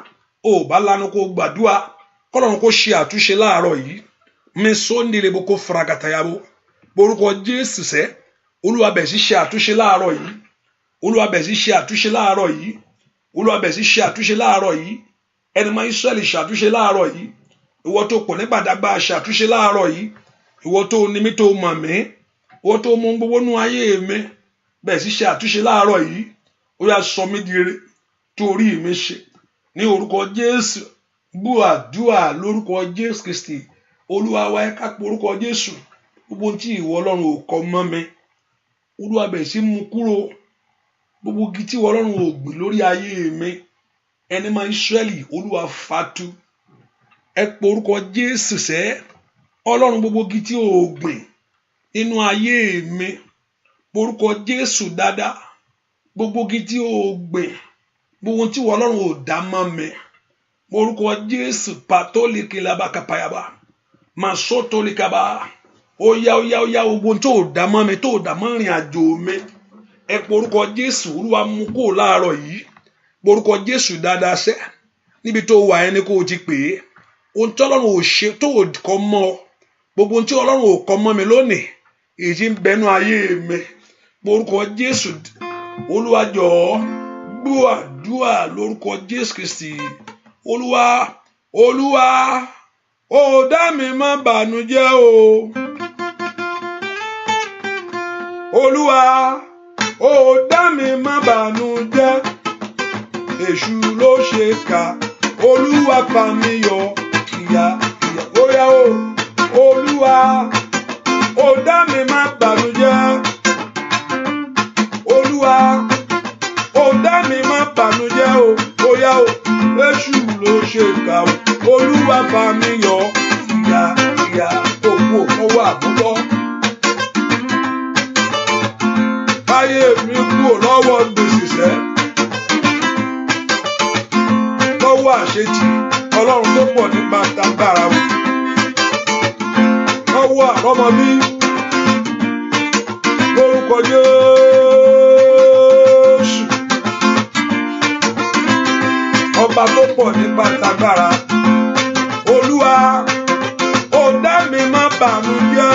ò bá lanu kó gbàdúrà, kọ́lọ́run kó ṣe àtúnṣe láàárọ̀ yìí. Mi sóńdìlébó fragatayabo. Orúkọ Jésù sẹ́, Olúwa bẹ̀rẹ̀ sí ṣe àtúnṣe láàárọ̀ yìí. Olúwa bẹ̀rẹ̀ sí ṣe àtúnṣe láàárọ̀ yìí. Olúwa bẹ̀rẹ̀ sí ṣe àtúnṣe láàárọ̀ yìí. Ẹni máa Ísírẹ́lì ṣàtúnṣe láàárọ̀ yìí. Ìwọ tó pọ̀ nípa dàgbà ṣàtúnṣe láàárọ̀ yìí. Ìwọ tó ní mi tó mọ̀ mí. Ìwọ tó mú gbogbo nú ayé mi. Bẹ̀rẹ̀ sí ṣe àtúnṣe láàárọ̀ yìí. Ó yá, sọ mí di rere, tó orí mi ṣe. Ní orúkọ Jésù, gbọ́ àdúrà lórúkọ Jésù Kristi. Olúwa wa, ẹ ká pe orúkọ Jésù. Gbogbo ohun tí ìwọ Ọlọ́run ò kọ mọ́ mi, Olúwa bẹ̀rẹ̀ sí mú kúrò. Gbogbo igi tí ìwọ Ọlọ́run ò gbìn lórí ayé mi, ẹni máa Ísírẹ́lì, Olúwa fatu. Ẹ pe orúkọ Jésù sẹ́, Ọlọ́run, gbogbo igi tí ò gbìn nínú ayé mi, orúkọ Jésù dáadáa. Gbogbo igi tí ò gbìn, gbogbo ohun tí ìwọ Ọlọ́run ò dá mọ́ mi, orúkọ Jésù, pàtólìkì labakapayaba màsótólikaba. Ó yá, ó yá, ó yá, gbogbo ohun tó ò dá mọ́ mi, tó ò dá mọ́ ìrìn àjò mi, ẹ pe orúkọ Jésù, Olúwa mú kó láàárọ̀ yìí. Orúkọ Jésù dáadáa sẹ́, níbi tó wà ẹni kó o ti pè é. Ohun tí Ọlọ́run ò ṣe tó ò kọ́ mọ́ ọ, gbogbo ohun tí Ọlọ́run ò kọ́ mọ́ mi lónìí, èyí tí ń bẹnu ayé mi, orúkọ Jésù, Olúwa jọ̀ọ́ gbọ́ àdúrà lórúkọ Jésù Kristi. Olúwa, Olúwa ó dá mi má bànújẹ́ o. Olúwa ó dá mi má bànújẹ́. Èṣù ló ṣe kà, Olúwa fà mí yọ ìyà ìyà. Ó yá o, Olúwa ó dá mi má bànújẹ́. Olúwa ó dá mi má bànújẹ́ o. Ó yá o, Èṣù ló ṣe kà o. Olúwa fà mí yọ ìyà ìyà òkú ọwọ́ àbúkọ́. Ayé mi kúrò lọ́wọ́ gbèsè sẹ́, lọ́wọ́ àṣetì, Ọlọ́run tó pọ̀ nípa tagbára o. Lọ́wọ́ àrọ́mọbí, lórúkọ Jésù. Ọba tó pọ̀ nípa tagbára. Olúwa ó dá mi má bànújẹ́.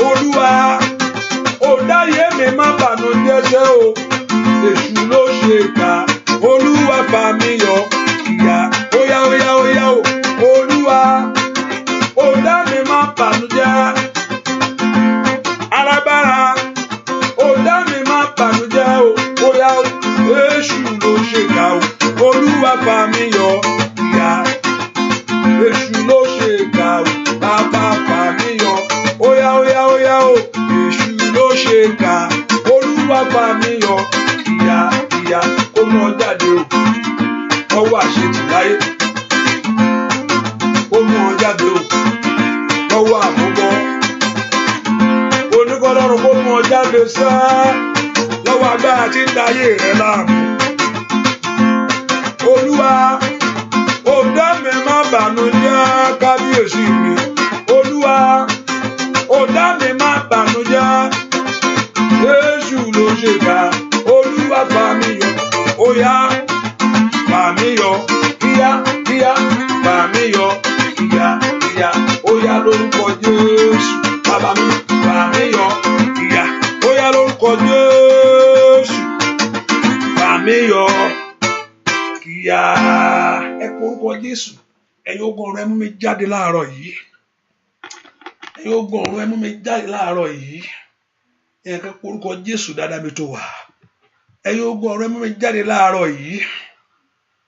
Olúwa ó dáyé mi má bànújẹ́ sẹ́ o. Èṣù ló ṣe kà, Olúwa fà mí yọ ìyà. Óyá, óyá, óyá o. Olúwa ó dá mi má bànújẹ́. Alágbára ó dá mi má bànújẹ́ o. Óyá o, Èṣù ló ṣe kà o. Olúwa fà mí yọ ìyà. Èṣù ló ṣe kà o. Bàbá fà mí yọ. Óyá, óyá, óyá o. Èṣù ló ṣe kà. Olúwa fà mí yọ ìyà ìyà. Kó mọ jáde o. Lọ́wọ́ àṣetì láyé. Kó mọ jáde o. Lọ́wọ́ àmúbọ́. Oníkọ́lọ́run kó mọ jáde sẹ́. Lọ́wọ́ agbára tí ń da ayé rẹ láàmú. Olúwa ó dá mi má bànújẹ́, kábíyèsí mi. Olúwa ó dá mi má bànújẹ́. Jésù ló ṣe kà. Olúwa fà mí yọ. Ó yá, fà mí yọ. Kíá kíá, fà mí yọ. Kíá kíá, ó yá lórúkọ Jésù. Bàbá mi fà mí yọ. Kíá, ó yá lórúkọ Jésù. Fà mí yọ. Kíá. Ẹ kó orúkọ Jésù. Ẹ̀yin ogun ọ̀run, ẹ mú mi jáde láàárọ̀ yìí. Ẹ̀yin ogun ọ̀run, ẹ mú mi jáde láàárọ̀ yìí. Ẹ̀yin kan, orúkọ Jésù dáadáa mi tó wà. Ẹ̀yin ogun ọ̀run, ẹ mú mi jáde láàárọ̀ yìí.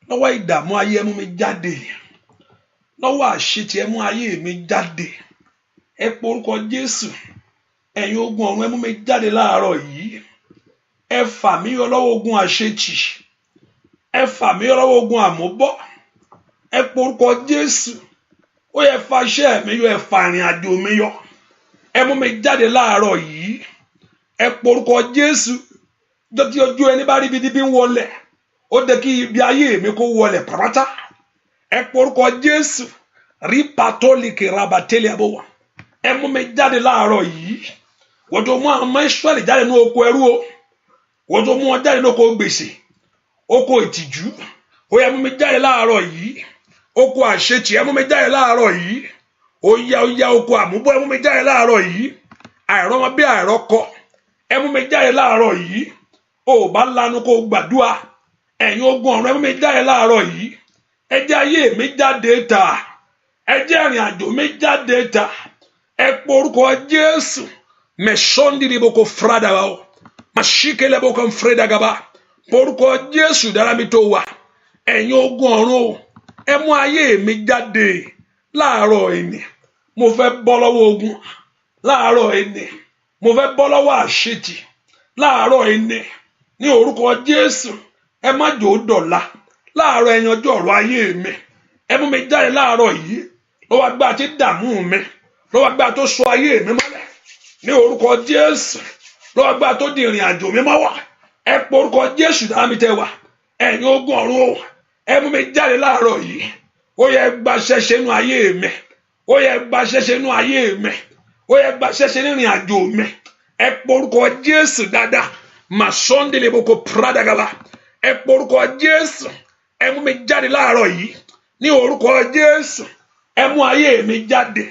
Lọ́wọ́ ìdààmú ayé, ẹ mú mi jáde. Lọ́wọ́ àṣetì, ẹ mú ayé mi jáde. Ẹ pe orúkọ Jésù. Ẹ̀yin ogun ọ̀run, ẹ mú mi jáde láàárọ̀ yìí. Ẹ fà mí yọ lọ́wọ́ ogun àṣetì. Ẹ fà mí yọ lọ́wọ́ ogun àmúbọ́. Ẹ pe orúkọ Jésù. Ó yẹ fa iṣẹ́ mi yọ, ẹ fà ìrìn àjò mi yọ. Ẹ mú mi jáde láàárọ̀ yìí. Ẹ porúkọ Jésù. Jọ́ tí ojú ẹni bá rí ibi níbi ń wọlẹ̀, ó dé kí ibi ayé mi kó wọlẹ̀ pàrátá. Ẹ porúkọ Jésù. Rí patólìkì rabatẹ́lẹ̀ àbọ̀wà. Ẹ mú mi jáde láàárọ̀ yìí. Wọ́n tó mú àwọn ọmọ Ísírẹ́lì jáde ní oko ẹrú o. Wọ́n tó mú wọn jáde ní oko gbèsè, oko ìtìjú. Ó yá, mú mi jáde láàárọ̀ yìí. Oko àṣetì, ẹ mú mi jáde láàárọ̀ yìí. Ó yá, ó yá, oko àmúbọ̀, ẹ mú mi jáde láàárọ̀ yìí. Àìrọ́mọ bí àìrọ́kọ, ẹ mú mi jáde láàárọ̀ yìí. Ó bá lanu kó gbàdúrà. Ẹ̀yin ogun ọ̀run, ẹ mú mi jáde láàárọ̀ yìí. Ẹ jẹ́ ayé mi jáde ta. Ẹ jẹ́ ìrìn àjò mi jáde ta. Ẹ porúkọ Jésù. Mẹsọ́ndìrìboko fúradàbà o màṣíkẹlẹ́boko fúradàgàbà. Porúkọ Jésù dára mi tó wà. Ẹ̀yin ogun ọ̀run o, ẹ mú ayé mi jáde láàárọ̀ ẹni. Mo fẹ́ bọ́ lọ́wọ́ ogun láàárọ̀ ẹni. Mo fẹ́ bọ́ lọ́wọ́ àṣetì láàárọ̀ ẹni. Ní orúkọ Jésù, ẹ má jò ó dọ̀la. Láàárọ̀, ẹ yanjú ọ̀rọ̀ ayé mi. Ẹ mú mi jáde láàárọ̀ yìí lọ́wọ́ agbára tí dààmú mi, lọ́wọ́ agbára tó sọ ayé mi mọ́lẹ̀. Ní orúkọ Jésù, lọ́wọ́ agbára tó di ìrìn àjò mi mọ́wọ́. Ẹ pọ orúkọ Jésù dára mi tẹ wá. Ẹ̀yin ogun ọ̀run o, ẹ mú mi jáde láàárọ̀ yìí. Ó yẹ gba ṣẹṣẹ nú ayé mi. Ó yẹ gba ṣẹṣẹ nú ayé mi. Ó yẹ gba ṣẹṣẹ nínú àjò mi. Ẹ pọ orúkọ Jésù dáadáa. Màsọ́ndínlẹ́boko pradagaba. Ẹ pọ orúkọ Jésù. Ẹ mú mi jáde láàárọ̀ yìí. Ní orúkọ Jésù, ẹ mú ayé mi jáde.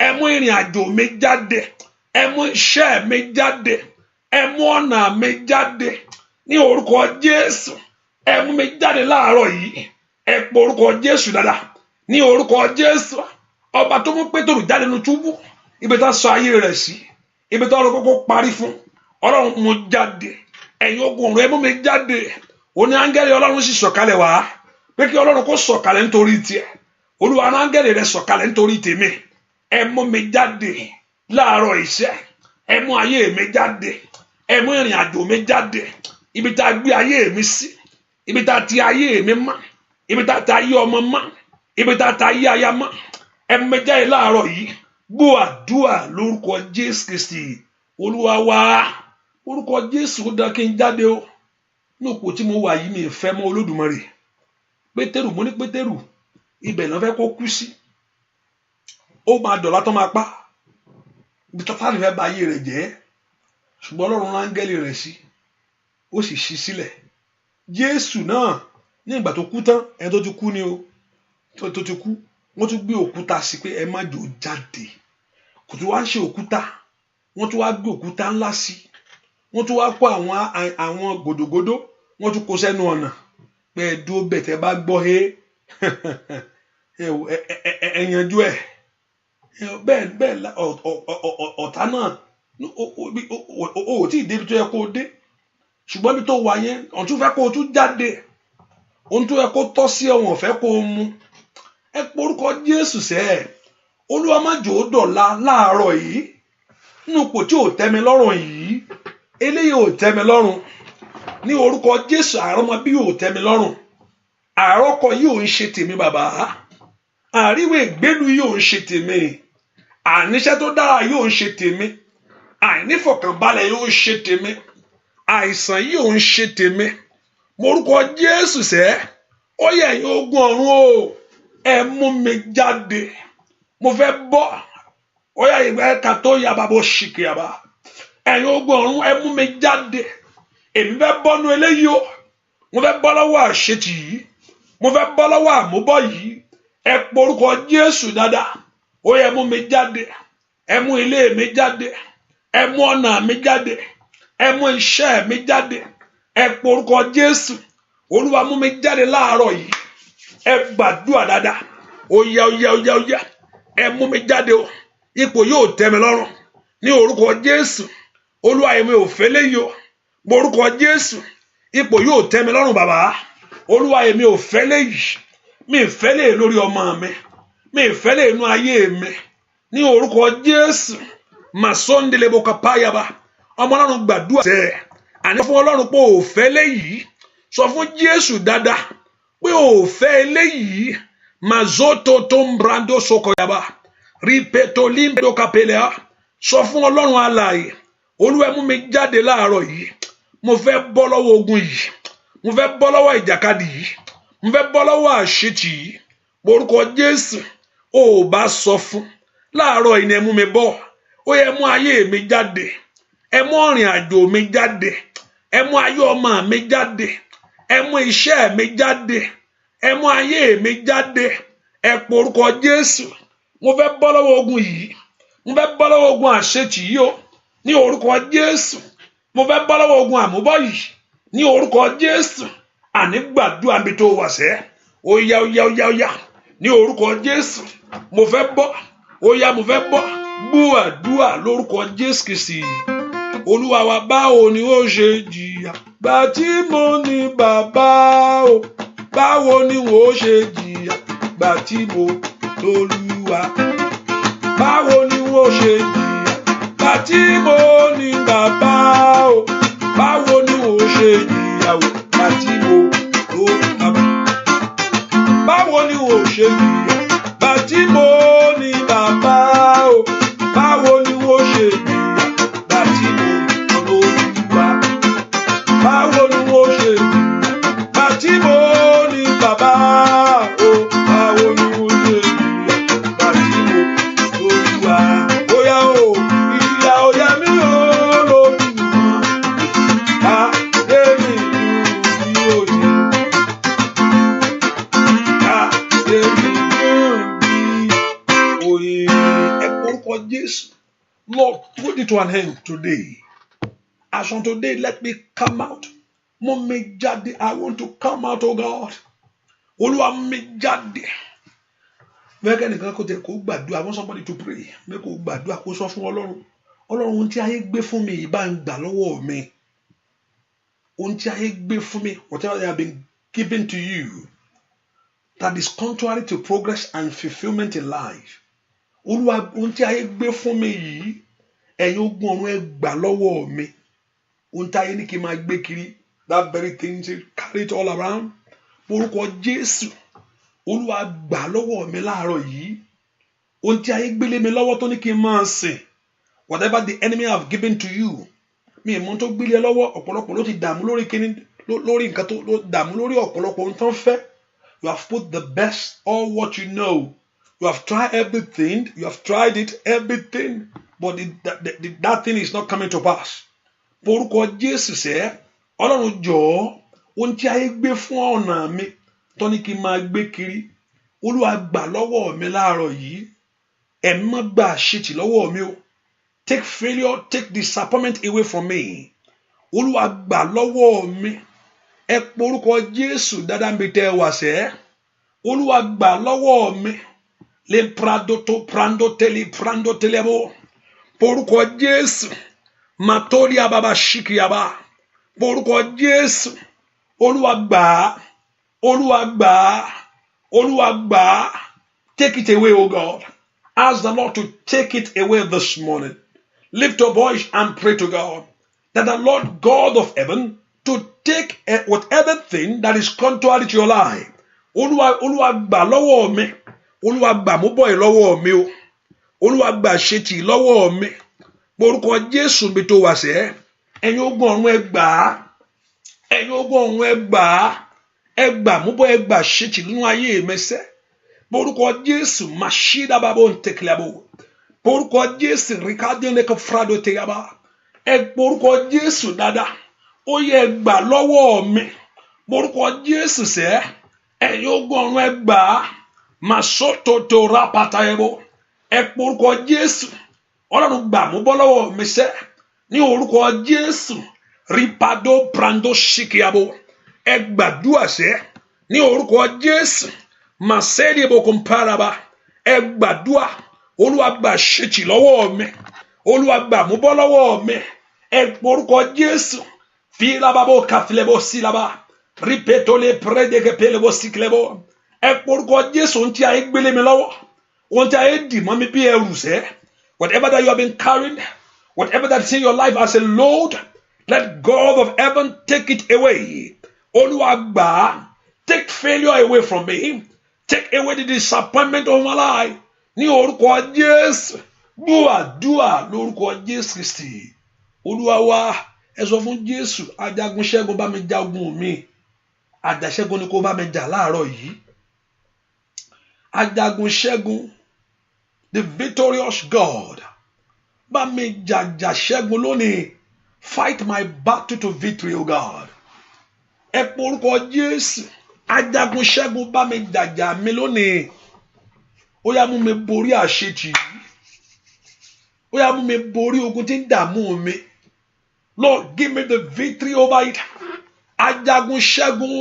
Ẹ mú ìrìn àjò mi jáde. Ẹ mú iṣẹ́ mi jáde. Ẹ mú ọ̀nà mi jáde. Ní orúkọ Jésù, ẹ mú mi jáde láàárọ̀ yìí. Ẹ pọ orúkọ Jésù dáadáa. Ní orúkọ Jésù, ọba tó mú Pétérù jáde nínú túbú, ibi tá sọ ayé rẹ̀ sí, ibi tó ọlọ́run kókó parí fún, Ọlọ́run mú jáde. Ẹ̀yin ogun ọ̀run, ẹ mú mi jáde. Ó ní áńgẹ́lì Ọlọ́run sì sọ̀kalẹ̀ wá, pé kí Ọlọ́run kó sọ̀kalẹ̀ nítorí tiẹ̀. Olúwa, áńgẹ́lì rẹ̀ sọ̀kalẹ̀ nítorí tèmi. Ẹ mú mi jáde láàárọ̀ iṣẹ́. Ẹ mú ayé mi jáde. Ẹ mú ìrìn àjò mi jáde. Ibi tá a gbé ayé mi sí, ibi tá a ti ayé mi mọ́, ibi tá a ti ayé ọmọ mọ́, ibi tá a ti ayé aya mọ́, ẹ mú mi jáde láàárọ̀ yìí. Gbọ́ àdúrà lórúkọ Jésù Kristi Olúwa wa. Orúkọ Jésù, ó dá kí n jáde o ní òpó tí mo wà yìí. Mi ì fẹ́ mọ́ Olódùmarè. Pétérù, mo ní Pétérù, ibẹ̀ náà fẹ́ kó kú sí. Ó máa dọ̀lá tó máa pa ibi tó fáàlì fẹ́ ba ayé rẹ̀ jẹ́, ṣùgbọ́n Ọlọ́run rán áńgẹ́lì rẹ̀ sí, ó sì ṣí sílẹ̀. Jésù náà, ní ìgbà tó kú tán, ẹni tó ti kú ni o, tó ti kú, wọ́n tún gbé òkúta sí pé ẹ má jò jáde. Kò tún wá ń ṣe òkúta, wọ́n tún wá gbé òkúta ńlá sí, wọ́n tún wá kó àwọn gòdògòdó, wọ́n tún kó sẹ́nu ọ̀nà pé ẹ dúró bẹ̀, tẹ́ bá gbọ́ he, ẹ yanjú ẹ̀. Bẹ́ẹ̀ bẹ́ẹ̀, ọ̀tá náà o ò tí ì débi tó yẹ kó o dé, ṣùgbọ́n ibi tó wà yẹn, ọ̀n tún fẹ́ kó o tún jáde. Ohun tó yẹ kó tọ́ sí ẹ̀wọ̀n fẹ́ kó o mú. Ẹ porúkọ Jésù sẹ́. Olúwa, má jò ó dọ̀la. Láàárọ̀ yìí, nínú ipò tí ò tẹ́ mi lọ́rùn yìí, eléyìí ò tẹ́ mi lọ́rùn. Ní orúkọ Jésù, àrọ́mọbí ò tẹ́ mi lọ́rùn. Àrọ́kọ yìí ò ń ṣe tèmi, bàbá. Àríwé ìgbélu yìí ò ń ṣe tèmi. Àníṣe tó dára yìí ò ń ṣe tèmi. Àìnífọ̀kànbalẹ̀ yìí ò ń ṣe tèmi. Àìsàn yìí ò ń ṣe tèmi. Morúkọ Jésù sẹ́. Ó yẹ, ẹ̀yin ogun ọ̀run o, ẹ mú mi jáde. Mo fẹ́ bọ́. Ó yẹ, ìgbà ẹ̀ka tó yà bàbá òṣìkìyàbá. Ẹ̀yin ogun ọ̀run, ẹ mú mi jáde. Èmi fẹ́ bọ́nu eléyìí o. Mo fẹ́ bọ́ lọ́wọ́ àṣetì yìí. Mo fẹ́ bọ́ lọ́wọ́ àmúbọ́ yìí. Ẹ porúkọ Jésù dáadáa. Ó yẹ, mú mi jáde. Ẹ mú ilé mi jáde. Ẹ mú ọ̀nà mi jáde. Ẹ mú iṣẹ́ mi jáde. Ẹ porúkọ Jésù. Olúwa, mú mi jáde láàárọ̀ yìí. Ẹ gbàdúrà dáadáa. Ó yá, ó yá, ó yá, ó yá, ẹ mú mi jáde o. Ipò yóò tẹ́ mi lọ́rùn. Ní orúkọ Jésù, Olúwa, èmi ò fẹ́ léyìí o. Orúkọ Jésù, ipò yóò tẹ́ mi lọ́rùn, bàbá. Olúwa, èmi ò fẹ́ léyìí. Mi ì fẹ́ lè lórí ọmọ mi. Mi ì fẹ́ lè inú ayé mi. Ní orúkọ Jésù, màsóńdélébó kápáyàbá. Ọmọ Ọlọ́run, gbàdúrà tẹ. Àní fún Ọlọ́run pé ò fẹ́ léyìí. Sọ fún Jésù dáadáa pé ò fẹ́ eléyìí. Mazoto tó ń brando sokoyaba ripeto limbedo kapelea. Sọ fún Ọlọ́run alààyè. Olúwa, ẹ mú mi jáde láàárọ̀ yìí. Mo fẹ́ bọ́ lọ́wọ́ ogun yìí, mo fẹ́ bọ́ lọ́wọ́ ìjàkadì yìí, mo fẹ́ bọ́ lọ́wọ́ àṣetì yìí. Orúkọ Jésù, ò bá sọ fún láàárọ̀ yìí ni ẹ mú mi bọ́. Ó yẹ mú ayé mi jáde, ẹ mú ọ̀rìn àjò mi jáde, ẹ mú ayé ọmọ mi jáde, ẹ mú iṣẹ́ mi jáde, ẹ mú ayé mi jáde. Ẹ pọ orúkọ Jésù. Mo fẹ́ bọ́ lọ́wọ́ ogun yìí, mo fẹ́ bọ́ lọ́wọ́ ogun àṣetì yìí o, ní orúkọ Jésù. Mo fẹ́ bọ́ lọ́wọ́ ogun àmúbọ́ yìí, ní orúkọ Jésù. Àní gbàdúrà mi tó wà sẹ́. Ó yá, ó yá, ó yá, ó yá, ní orúkọ Jésù. Mo fẹ́ bọ́, ó yá, mo fẹ́ bọ́. Gbúàdúà lórúkọ Jésù Kristi Olúwa wa. Báwo ni ó ṣe jìyà gbà tí mo ní bàbá o? Báwo ni ó ṣe jìyà gbà tí mo lólúwa? Báwo ni ó ṣe jìyà gbà tí mo ní bàbá o? Báwo ni ó ṣe jìyà o gbà tí mo ló bàbá? Báwo ni ó ṣe jìyà gbà tí mo ní bàbá o? Báwo ni ó ṣe jìyà gbà tí mo lólúwa? Báwo ni ó ṣe jìyà gbà tí mo ní bàbá o? Báwo ni ó ṣe jìyà gbà tí mo lólúwa? Óyá o, ìyà ò yẹ mí o lójúmọ́, ayé mi dùn bí oyin, ayé mi dùn bí oyin. Ẹ orúkọ Jésù. Lord, put it to an end today. As on today, let me come out. Mú mi jáde. I want to come out, oh God. Olúwa, mú mi jáde. Bẹ́ẹ̀ kẹ́nìkan kò tẹ̀ kó gbàdúrà. I want somebody to pray. Bẹ́ẹ̀ kó gbàdúrà, kó sọ fún Ọlọ́run. Ọlọ́run, ohun tí ayé gbé fún mi yìí, bá ń gbà lọ́wọ́ mi. Ohun tí ayé gbé fún mi, whatever they have been given to you that is contrary to progress and fulfilment in life. Olúwa, ohun tí ayé gbé fún mi yìí, ẹ̀yin ogun ọ̀run, ẹ gbà lọ́wọ́ mi. Ohun tí ayé ní kí n máa gbé kiri, that very thing to carry it all around. Orúkọ Jésù, Olúwa, gbà lọ́wọ́ mi láàárọ̀ yìí. Ohun tí ayé gbélé mi lọ́wọ́ tó ní kí n máa sìn, whatever the enemy have given to you, mi ì mọ̀ tó gbélé lọ́wọ́. Ọ̀pọ̀lọpọ̀ ló ti dààmú lórí kíní, lórí nǹkan tó ló dààmú lórí ọ̀pọ̀lọpọ̀ ohun tó ń fẹ́. You have put the best, all what you know. You have tried everything, you have tried it, everything, but that thing is not coming to pass. Orúkọ Jésù sẹ́. Ọlọ́run, jọ̀ọ́, ohun tí ayé gbé fún ọ̀nà mi tó ní kí n máa gbé kiri, Olúwa, gbà lọ́wọ́ mi láàárọ̀ yìí. Ẹ̀mí má gbà àṣetì lọ́wọ́ mi o. Take failure, take disappointment away from me. Olúwa, gbà lọ́wọ́ mi. Ẹ pe orúkọ Jésù dáadáa níbi tẹ́ ẹ wà sẹ́. Olúwa, gbà lọ́wọ́ mi. Lè pradoto prando tele prando telebo. Orúkọ Jésù, matori ababa shikiaba. Orúkọ Jésù, Olúwa, gbà á. Olúwa, gbà á. Olúwa, gbà á. Take it away, O God. Ask the Lord to take it away this morning. Lift your voice and pray to God that the Lord God of heaven to take whatever thing that is contrary to your life. Olúwa, Olúwa, gbà lọ́wọ́ mi. Olúwa, gbà mú bọ̀ yìí lọ́wọ́ mi o. Olúwa, gbà ṣetì lọ́wọ́ mi. Orúkọ Jésù mi tó wà sẹ́. Ẹ̀yin ogun ọ̀run, ẹ gbà á. Ẹ̀yin ogun ọ̀run, ẹ gbà á. Ẹ gbà mú bọ́, ẹ gbà ṣetì nínú ayé mi sẹ́. Orúkọ Jésù, màṣídà bàbá òun tẹ̀kílẹ̀. Orúkọ Jésù, rikadi lẹkọ frado tẹyaba. Ẹ orúkọ Jésù dáadáa. Ó yẹ gbà lọ́wọ́ mi. Orúkọ Jésù sẹ́. Ẹ̀yin ogun ọ̀run, ẹ gbà á. Màsótòtò rápàtà ẹ̀bọ. Ẹ orúkọ Jésù. Ọlọ́run, gbà mú bọ́ lọ́wọ́ mi sẹ́. Ní orúkọ Jésù, ripado brando shikiabo. Ẹ gbàdúrà sẹ́. Ní orúkọ Jésù, màsẹ́ẹ̀lì ìbòkun paraba. Ẹ gbàdúrà. Olúwa, gbà ṣètì lọ́wọ́ mi. Olúwa, gbà mú bọ́ lọ́wọ́ mi. Ẹ orúkọ Jésù. Filababo kàfilẹ́bọ̀ sílaba. Ripetole prédékepelebo síkìlẹ́bọ̀. Ẹ orúkọ Jésù. Ohun tí ayé gbélé mi lọ́wọ́, ohun tí ayé dì mọ́ mi bí ẹrù sẹ́, whatever that you have been carrying, whatever that is in your life as a load, let God of heaven take it away. Olúwa, gbà á. Take failure away from me. Take away the disappointment of my life. Ní orúkọ Jésù, gbọ́ àdúrà lórúkọ Jésù Kristi. Olúwa wa, ẹ sọ fún Jésù, ajagun ṣẹ́gun, bá mi jagun mi. Àjàṣẹ́gun ni kó bá mi jà láàárọ̀ yìí. Ajagun ṣẹ́gun, the victorious God, bá mi jàjà ṣẹ́gun lónìí. Fight my battle to victory, O God. Ẹ pé orúkọ Jésù, ajagun ṣẹ́gun, bá mi jàjà mi lónìí. Ó yá, mú mi borí àṣetì yìí. Ó yá, mú mi borí ogun tí ń dààmú mi. Lord, give me the victory over it. Ajagun ṣẹ́gun,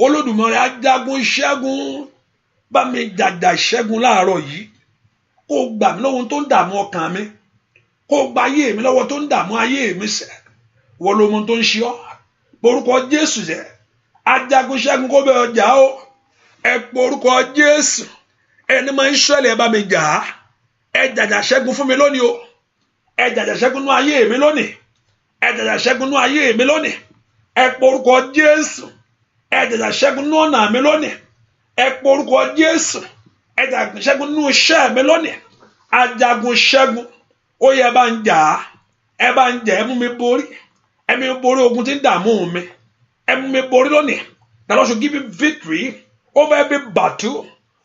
Olódùmarè, ajagun ṣẹ́gun, bá mi jàjà ṣẹ́gun láàárọ̀ yìí. Kó gbà mí lọ́wọ́ tó ń dààmú ọkàn mi, kó gba ayé mi lọ́wọ́ tó ń dààmú ayé mi. Sẹ́ wọ́n ló mọ tó ń ṣe ọ́. Orúkọ Jésù jẹ́ ajagun ṣẹ́gun, kó bẹ ọjà o. Ẹ pé orúkọ Jésù, ẹni máa ń ṣẹlẹ̀, ẹ bá mi jà á. Ẹ jàjà ṣẹ́gun fún mi lónìí o. Ẹ jàjà ṣẹ́gun nú ayé mi lónìí. Ẹ jàjà ṣẹ́gun nú ayé mi lónìí. Ẹ pé orúkọ Jésù, ẹ jàjà ṣẹ́gun nú ọ̀nà mi lónìí. Ẹ pé orúkọ Jésù, ẹ jàjà ṣẹ́gun nú iṣẹ́ mi lónìí. Ajagun ṣẹ́gun, ó yẹ bá ń jà á. Ẹ bá ń jà, ẹ mú mi borí. Ẹ mú mi borí ogun tí ń dààmú mi. Ẹ mú mi borí lónìí. The Lord should give you victory over every battle,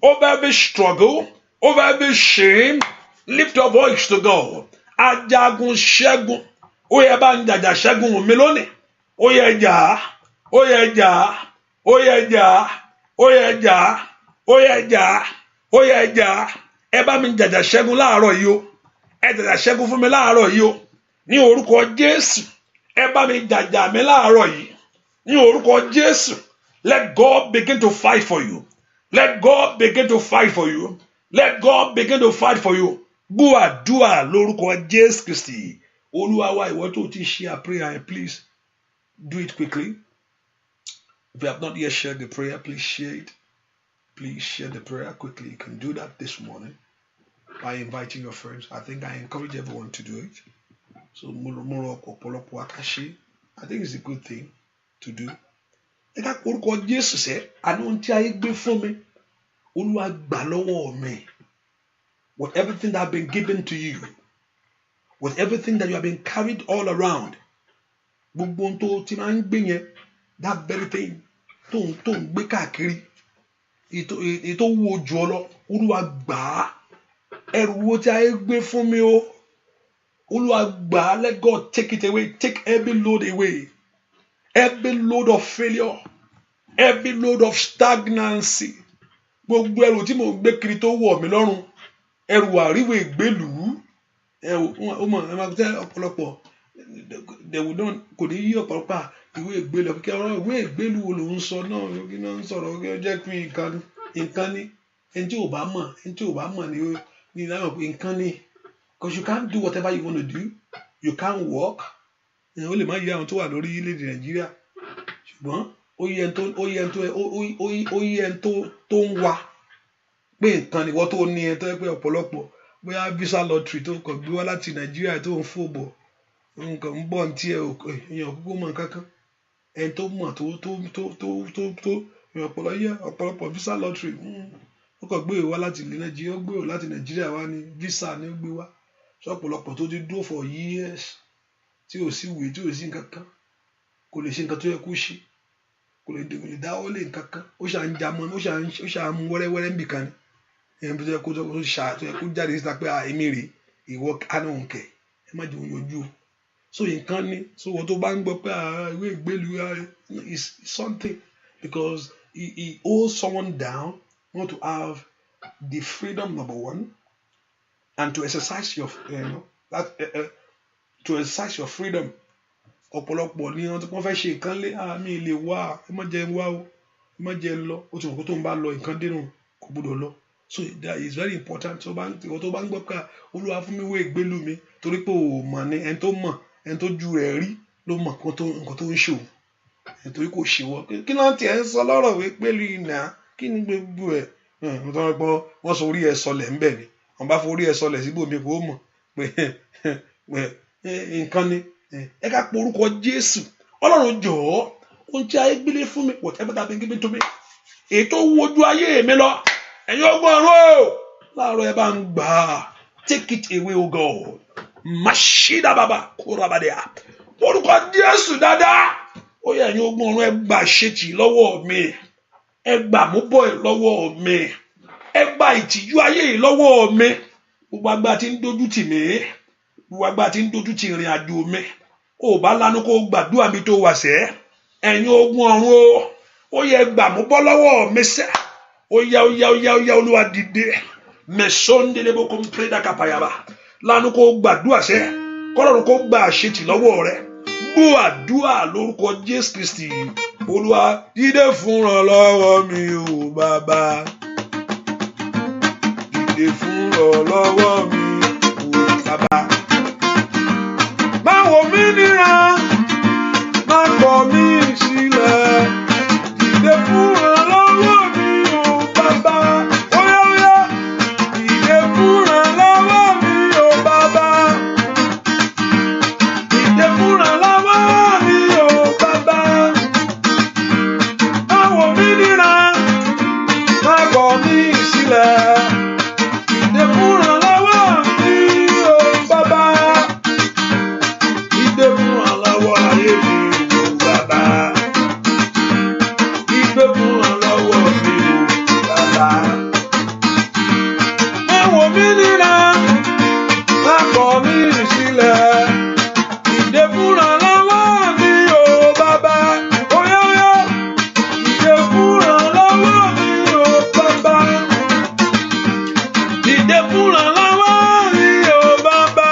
over every struggle, over every shame. Lift your voice to God. Ajagun ṣẹ́gun, ó yẹ bá ń jàjà ṣẹ́gun mi lónìí. Ó yẹ jà á, ó yẹ jà á, ó yẹ jà á, ó yẹ jà á, ó yẹ jà á, ó yẹ jà á. Ẹ bá mi jàjà ṣẹ́gun láàárọ̀ yìí o. Ẹ jàjà ṣẹ́gun fún mi láàárọ̀ yìí o. Ní orúkọ Jésù, ẹ bá mi jàjà mi láàárọ̀ yìí. Ní orúkọ Jésù, let God begin to fight for you. Let God begin to fight for you. Let God begin to fight for you. Gbọ́ àdúrà lórúkọ Jésù Kristi, Olúwa wa. Ìwọ tó ti share prayer, please do it quickly. If you have not yet shared the prayer, please share it. Please share the prayer quickly. You can do that this morning by inviting your friends. I think I encourage everyone to do it. So mo rọ ọ̀pọ̀lọpọ̀ akáṣe. I think it's a good thing to do. Ẹ ká orúkọ Jésù sẹ́, àní ohun tí ayé gbé fún mi, Olúwa gbà lọ́wọ́ mi. With everything that have been given to you, with everything that you have been carried all around, gbogbo ohun tó ti máa ń gbé yẹn, that very thing tó ń gbé káàkiri, èyí tó wúwo jù ọ lọ, Olúwa gbà á. Ẹrù wo tí ayé gbé fún mi o, Olúwa gbà á. Let God take it away. Take every load away, every load of failure, every load of stagnancy. Gbogbo ẹrù tí mò ń gbé kiri tó wọ̀ mí lọ́rùn, ẹrù àríwé ìgbélùú, ẹ ó mọ̀, ẹ máa tẹ ọ̀pọ̀lọpọ̀ dẹ̀wù náà kò ní yí ọ̀pọ̀lọpọ̀ ìwé ìgbélú kí ọ̀rọ̀ ìwé ìgbélú wo ló ń sọ náà, kí náà ń sọ̀rọ̀, kí ó jẹ́ pé nǹkan nǹkan ní ẹni tí ò bá mọ̀, ẹni tí ò bá mọ̀ ní láwọn pé nǹkan ní, because you can't do whatever you want to do. You can't work. Ó lè má yé àwọn tó wà lórí orílẹ̀-èdè Nàìjíríà, ṣùgbọ́n ó yẹ ẹni tó ń wa pé nǹkan ni wọ́n tó ní ẹ tó yẹ pé ọ̀pọ̀lọpọ̀ bóyá visa lottery tó kàn gbé wá láti Nàìjíríà tó ń fò bọ̀, nǹkan ń bọ̀ ní tiẹ̀, èèyàn kúkú mọ̀ nǹkan kan. Ẹni tó mọ̀ tó èèyàn ọ̀pọ̀lọpọ̀ yẹ ọ̀pọ̀lọpọ̀ visa lottery, ó kàn gbé wá láti ilẹ̀ Nàìjíríà, ó gbé wá láti Nàìjíríà wá ní visa ní ó gbé wá sọ. Ọ̀pọ̀lọpọ̀ tó ti dúró for years tí ò sí ìwé, tí ò sí nǹkan kan, kò lè ṣe nǹkan tó yẹ kó ṣe, kò lè dáwọ́ lé nǹkan kan, ó ṣà ń jamọ́, ó ṣà ń mú wẹ́rẹ́wẹ́rẹ́ níbìkan ni. Ẹni tó yẹ kó tó ṣà tó yẹ kó jáde síta pé èmi rèé, ìwọ kánú kẹ, ẹ má jẹun yọjú o. So nǹkan ni. So wọ́n tó bá ń gbọ́ pé ìwé ìgbélú is something, because he holds someone down not to have the freedom, number one, and to exercise your you know that to exercise your freedom. Ọ̀pọ̀lọpọ̀ ni wọ́n fẹ́ ṣe nǹkan lé àmì lè wá, ẹ má jẹ́ ń wá o, ẹ má jẹ́ ń lọ. Ó ti mọ̀ kó tó ń bá lọ nǹkan dénú, kò gbọ́dọ̀ lọ. So that is very important. Tó bá ń gbọ́ pé Olúwa fún mi wé ìgbélú mi, torí pé o mọ̀ ni. Ẹni tó mọ̀, ẹni tó ju rẹ̀ rí ló mọ̀ nǹkan tó ń ṣe òun, nítorí kò ṣe wọ́. Kí ló ń tiẹ̀ ń sọ lọ́rọ̀ wí pẹ̀lú ìnà kí ni gbogbo ẹ̀ wọ́n gbọ́, wọ́n sọ orí ẹ̀ sọlẹ̀ ńbẹ̀ ni. Wọ́n bá forí ẹ̀ sọlẹ̀ síbòmí, kò mọ̀ pé nǹkan ni. Ẹ ká pọ orúkọ Jésù. Ọlọ́run, jọ̀ọ́, ohun tí ayé gbélé fún mi, whatever that been given to me, èyí tó wojú ayé mi lọ, ẹ̀yin ọgbọ́n ọ̀run o, láàárọ̀ ẹ bá ń gbà á. Take it away, O God. Màṣídà bàbá kórabàdìà. Orúkọ Jésù dáadáa. Ó yẹ ẹ̀yin ogun ọ̀run, ẹ gbà ṣètì lọ́wọ́ mi. Ẹ gbà mú bọ́ ẹ lọ́wọ́ mi. Ẹ gba ìtìjú ayé yìí lọ́wọ́ mi. Gbogbo agbára tí ń dojú tì mí. Gbogbo agbára tí ń dojú tì ìrìn àjò mi. Ó bá lanu kó gbàdúrà mi tó wà sẹ́. Ẹ̀yin ogun ọ̀run o. Ó yẹ gbà mú bọ́ lọ́wọ́ mi sẹ́. Ó yá, ó yá, ó yá, ó yá, Olúwa dìde. Mẹsọ́ndélébó kò ń pèrè kàpàyàbà. Lanu kó gbàdúrà sẹ́. Kọ́lọ́run kó gba àṣetì lọ́wọ́ rẹ. Gbọ́ àdúrà lórúkọ Jésù Kristi. Olúwa dìde fúnra lọ́wọ́ mi ò bàbá. Dìde fúnra lọ́wọ́ mi ò bàbá. Má wò mí níran, má kọ̀ mí sílẹ̀. Dìde fúnra lọ́wọ́ mi ò bàbá. Óyá óyá, dìde fúnra lọ́wọ́ mi ò bàbá. Dìde fúnra lọ́wọ́ mi ò bàbá. Má wò mí níran, má kọ̀ mí sílẹ̀. Dìde fúnra lọ́wọ́ mi ò bàbá. Dìde fúnra lọ́wọ́ ayé mi ò bàbá. Dìde fúnra lọ́wọ́ mi ò bàbá. Má wò mí níran, má kọ̀ mí sílẹ̀. Dìde fúnra lọ́wọ́ mi ò bàbá. Óyá óyá, dìde fúnra lọ́wọ́ mi ò bàbá. Dìde fúnra lọ́wọ́ mi ò bàbá.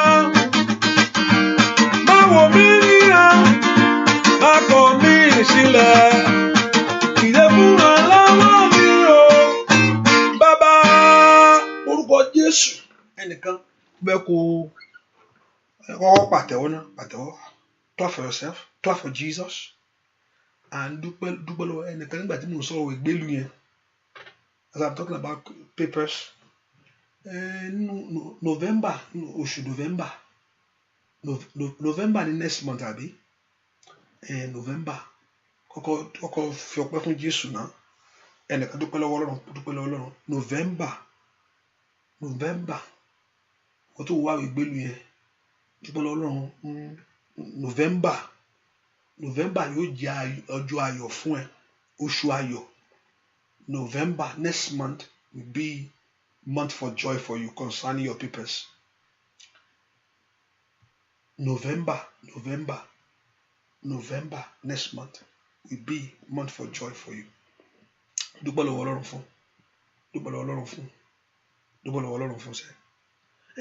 Má wò mí níran, má kọ̀ mí sílẹ̀. Dìde fúnra lọ́wọ́ mi ò bàbá. Orúkọ Jésù, ẹnìkan bẹ́ẹ̀ kó kọ́kọ́ pàtẹ́wọ́ náà, pàtẹ́wọ́. Clap for yourself, clap for Jesus. À ń dúpẹ́, dúpẹ́ lọ́wọ́ ẹnìkan nígbà tí mò ń sọ̀rọ̀ ìgbélú yẹn. As I'm talking about papers, nínú November, nínú oṣù November, November ní next month àbí? November, kọ́kọ́ kọ́kọ́ fi ọpẹ́ fún Jésù náà. Ẹnìkan dúpẹ́ lọ́wọ́ Ọlọ́run, dúpẹ́ lọ́wọ́ Ọlọ́run. November, November, wọ́n tó wá ìgbélú yẹn, dúpẹ́ lọ́wọ́ Ọlọ́run. November, November yóò jẹ́ ọjọ́ ayọ̀ fún ẹ, oṣù ayọ̀. November next month will be month for joy for you concerning your papers. November, November, November next month will be month for joy for you. Dúpẹ́ lọ́wọ́ Ọlọ́run fún, dúpẹ́ lọ́wọ́ Ọlọ́run fún, dúpẹ́ lọ́wọ́ Ọlọ́run fún sẹ́.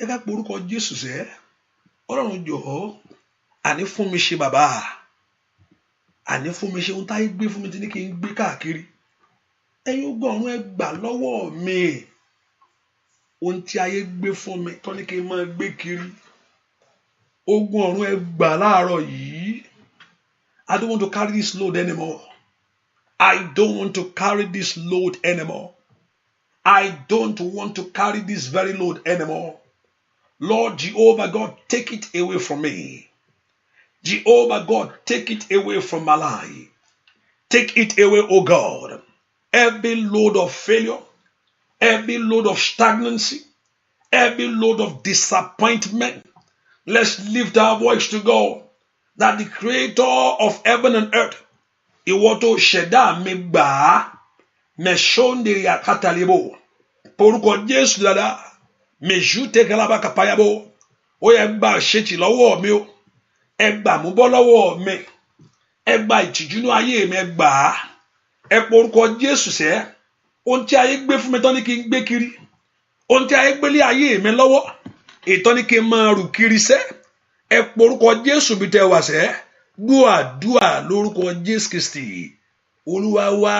Ẹ ká pe orúkọ Jésù sẹ́. Ọlọ́run, jọ̀ọ́, àní fún mi ṣe bàbá. Àní fún mi ṣe ohun táyé gbé fún mi tí ní kí n gbé káàkiri. Ẹ̀yin ogun ọ̀run, ẹ gbà lọ́wọ́ mi. Ohun tí ayé gbé fún mi tó ní kí n máa gbé kiri. Ogun ọ̀run, ẹ gbà láàárọ̀ yìí. I don't want to carry this load anymore. I don't want to carry this load anymore. I don't want to carry this very load anymore. Lord Jehovah God, take it away from me. Jehovah God, take it away from my life. Take it away, O God. Every load of failure, every load of stagnancy, every load of disappointment. Let's lift our voice to God that the creator of heaven and earth, ìwọ tó ṣẹ̀dá mi gbà á, mẹ̀ṣọ́ndèrè àkàtàlẹ́bò, porúkọ Jésù dáadáa, mẹ̀ṣú tẹ́kẹ́lábà kàpáyàbò, ó yẹ gba àṣetì lọ́wọ́ mi o, ẹ gbà mú bọ́ lọ́wọ́ mi, ẹ gba ìtìjú ní ayé mi, ẹ gbà á, ẹ porúkọ Jésù sẹ́, ohun tí ayé gbé fún mi tán ní kí n gbé kiri, ohun tí ayé gbélé ayé mi lọ́wọ́, ìtọ́ ní kí n máa rù kiri sẹ́, ẹ porúkọ Jésù bí tẹ wà sẹ́, gbọ́ àdúà lórúkọ Jésù Kristi. Olúwa wá,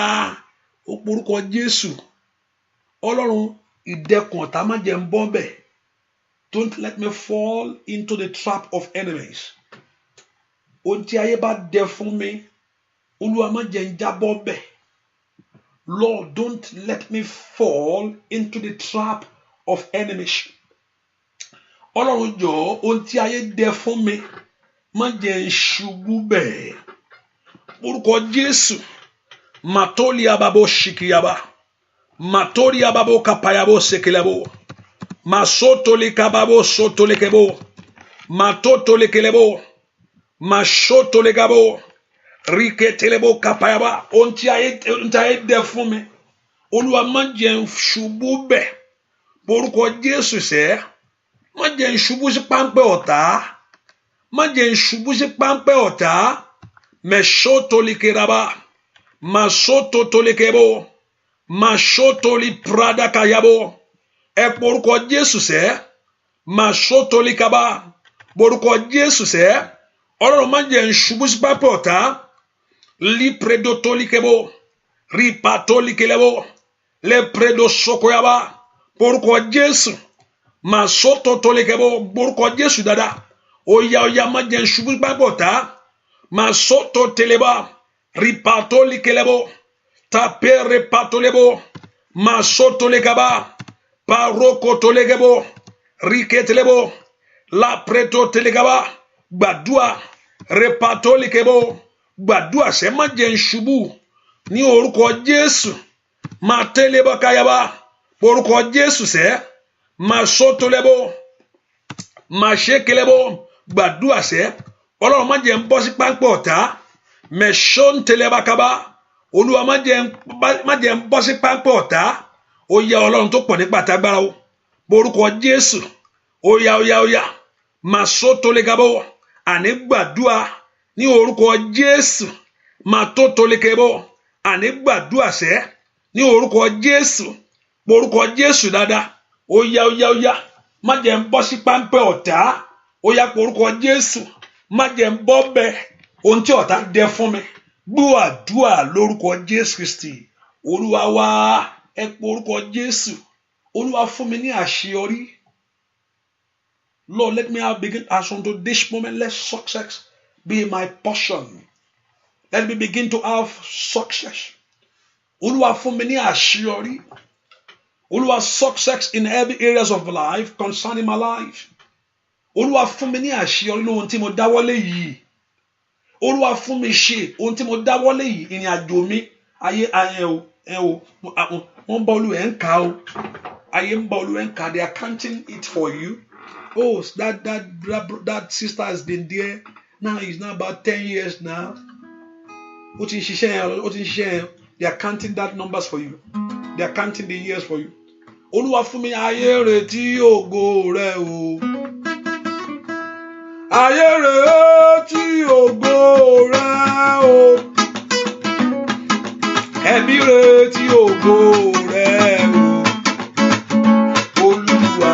ó porúkọ Jésù. Ọlọ́run, ìdẹkùn ọ̀tá, má jẹ́ ń bọ́ bẹ̀. Don't let me fall into the trap of enemies. Ohun tí ayé bá dẹ fún mi, Olúwa, má jẹ́ ń jábọ́ bẹ̀. Lord, don't let me fall into the trap of enemies. Ọlọ́run, jọ̀ọ́, ohun tí ayé dẹ fún mi, má jẹ́ ń ṣubú bẹ̀. Orúkọ Jésù, matoli ababo shikiyaba, matori ababo kapayabo sekilabo, masotoli kababo sotolikebo. Matotolekelebo. Masotolegabo. Riketelebo kapayaba. Ohun tí ayé dẹ fún mi. Olúwa, má jẹ́ n ṣubú bẹ̀. Orúkọ Jésù sẹ́. Má jẹ́ n ṣubú sí páńpẹ́ ọ̀tá. Má jẹ́ n ṣubú sí páńpẹ́ ọ̀tá. Mẹ̀ṣótolikeraba. Masótotolekebo. Masótoli pradakayabo. Ẹ pọ orúkọ Jésù sẹ́. Masotolikaba. Orúkọ Jésù sẹ́. Ọlọ́run, má jẹ́ n ṣubú sí páńpẹ́ ọ̀tá. Lipredotolikebo. Ripatolikelebo. Lepredosokoyaba. Orúkọ Jésù. Masototolikebo. Orúkọ Jésù dáadáa. Oya oya, má jẹ́ n ṣubú sí páńpẹ́ ọ̀tá. Masototeleba. Ripatolikelebo. Tapere patolebo. Masotolegaba. Parokotolegebo. Riketelebo. Lapretotelegaba. Gbàdúà. Repatolikebo. Gbàdúà sẹ́, má jẹ́ n ṣubú. Ní orúkọ Jésù. Matelebo kayaba. Orúkọ Jésù sẹ́. Masotolebo. Masekelebo. Gbàdúà sẹ́. Ọlọ́run, má jẹ́ n bọ́ sí páńpẹ́ ọ̀tá. Mẹ̀ṣọ́ntẹlẹ́bàkàbà. Olúwa, má jẹ́ n bọ́ sí páńpẹ́ ọ̀tá. Ó yá, Ọlọ́run tó pọ̀ nípa àtàgbára o. Orúkọ Jésù. Ó yá, ó yá, ó yá. Màsótolegabó. Àní gbàdúà ní orúkọ Jésù. Màtótolegabó. Àní gbàdúà sẹ́ ní orúkọ Jésù. Orúkọ Jésù dáadáa. Ó yá, ó yá, ó yá. Má jẹ́ n bọ́ sí páńpẹ́ ọ̀tá. Ó yá, orúkọ Jésù. Má jẹ́ n bọ́ bẹ́ẹ̀. Ohun tí ọ̀tá dẹ fún mi. Gbọ́ àdúà lórúkọ Jésù Kristi. Olúwa wá, ẹ pé orúkọ Jésù. Olúwa, fún mi ní àṣeyọrí. Lord, let me have begin as unto this moment, let success be my portion. Let me begin to have success. Olúwa, fún mi ní àṣeyọrí. Olúwa, success in every areas of life concerning my life. Olúwa, fún mi ní àṣeyọrí lóhun tí mo dáwọ́lé yìí. Olúwa, fún mi ṣe ohun tí mo dáwọ́lé yìí, ìrìn àjò mi, ayé ayé o, ẹ o, wọ́n bá Olúwa ẹ̀ ń kà o. Ayé ń bá Olúwa ẹ̀ ń kà. They are counting it for you. Oh, that sister has been there now, it's now about 10 years now. Ó ti ń ṣiṣẹ́ yẹn, ó ti ń ṣiṣẹ́ yẹn. They are counting that numbers for you. They are counting the years for you. Olúwa, fún mi. Ayé retí ògo rẹ o. Ayé retí ògo rẹ o. Ẹbí retí ògo rẹ o. Olúwa,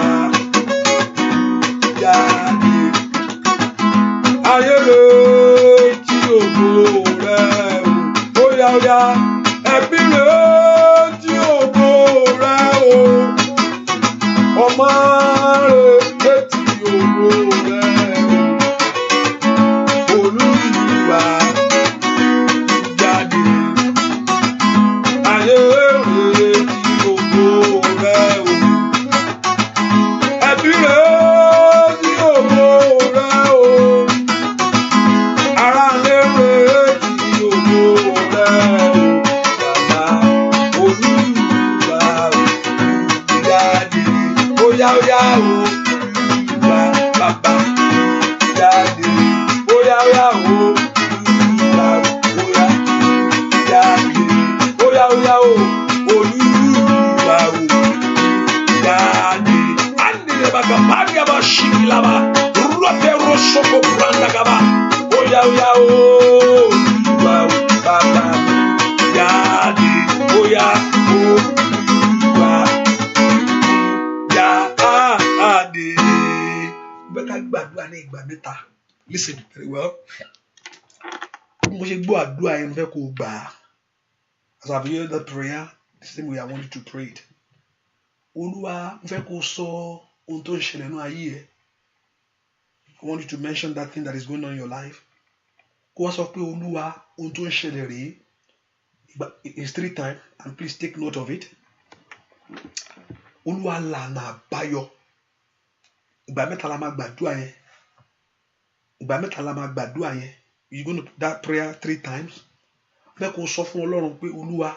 jáde. Ayé retí ògo rẹ o. Óyá óyá, ẹbí retí ògo rẹ o. Ọmọ retí ògo rẹ o. Olúwa, jáde. Ayé retí ògo rẹ o. Ẹbí retí ògo rẹ o. Ará lè retí ògo rẹ o. Bàbá, Olúwa jáde. Óyá óyá o. Olúwa, bàbá, jáde. Óyá óyá o. Olúwa, óyá jáde. Óyá óyá o. Olúwa o jáde. Andele baka shikilaba. Rọpẹ rosoko prandagaba. Óyá óyá o. Olúwa o, bàbá, jáde. Óyá, Olúwa, jáde. Bẹ́ẹ̀ ká gbàdúrà ní ìgbà mẹ́ta. Listen very well. Bí mo ṣe gbọ́ àdúrà yẹn, mo fẹ́ kó o gbà á. As I've heard that prayer, the same way I want you to pray it. Olúwa, mo fẹ́ kó o sọ ohun tó ń ṣẹlẹ̀ ní ayé ẹ. I want you to mention that thing that is going on in your life. Kó wá sọ pé, Olúwa, ohun tó ń ṣẹlẹ̀ rèé. It's three times, and please take note of it. Olúwa, lànà àbáyọ. Ìgbà mẹ́ta la máa gbàdúrà yẹn. Ìgbà mẹ́ta la máa gbàdúrà yẹn. You go to that prayer three times. Fẹ́ kó sọ fún Ọlọ́run pé, Olúwa,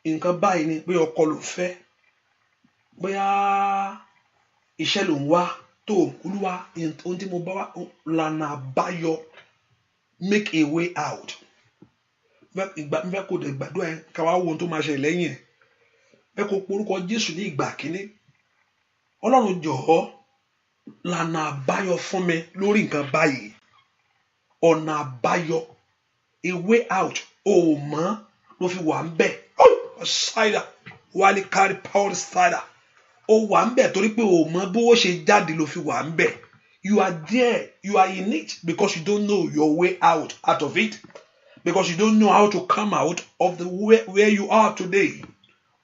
nǹkan báyìí ni, pé ọkọ ló fẹ́, bóyá iṣẹ́ ló ń wá. Tó Olúwa, ohun tí mo bá wá, lànà àbáyọ, make a way out. Ìgbà n fẹ́ kó dẹ̀ gbàdúrà yẹn, ká wá wo ohun tó máa ṣẹlẹ̀ lẹ́yìn ẹ̀. Fẹ́ kó porúkọ Jésù ní ìgbà kínní. Ọlọ́run, jọ̀ọ́, lànà àbáyọ fún mi lórí nǹkan báyìí. Ọ̀nà àbáyọ, a way out. O ò mọ̀ ló fi wà ń bẹ̀. Ṣáìdà wálé kárí power ṣáìdà. Ó wà ń bẹ̀ torí pé o mọ̀ bó ṣe jáde ló fi wà ń bẹ̀. You are there, you are in it because you don't know your way out of it, because you don't know how to come out of the way where you are today.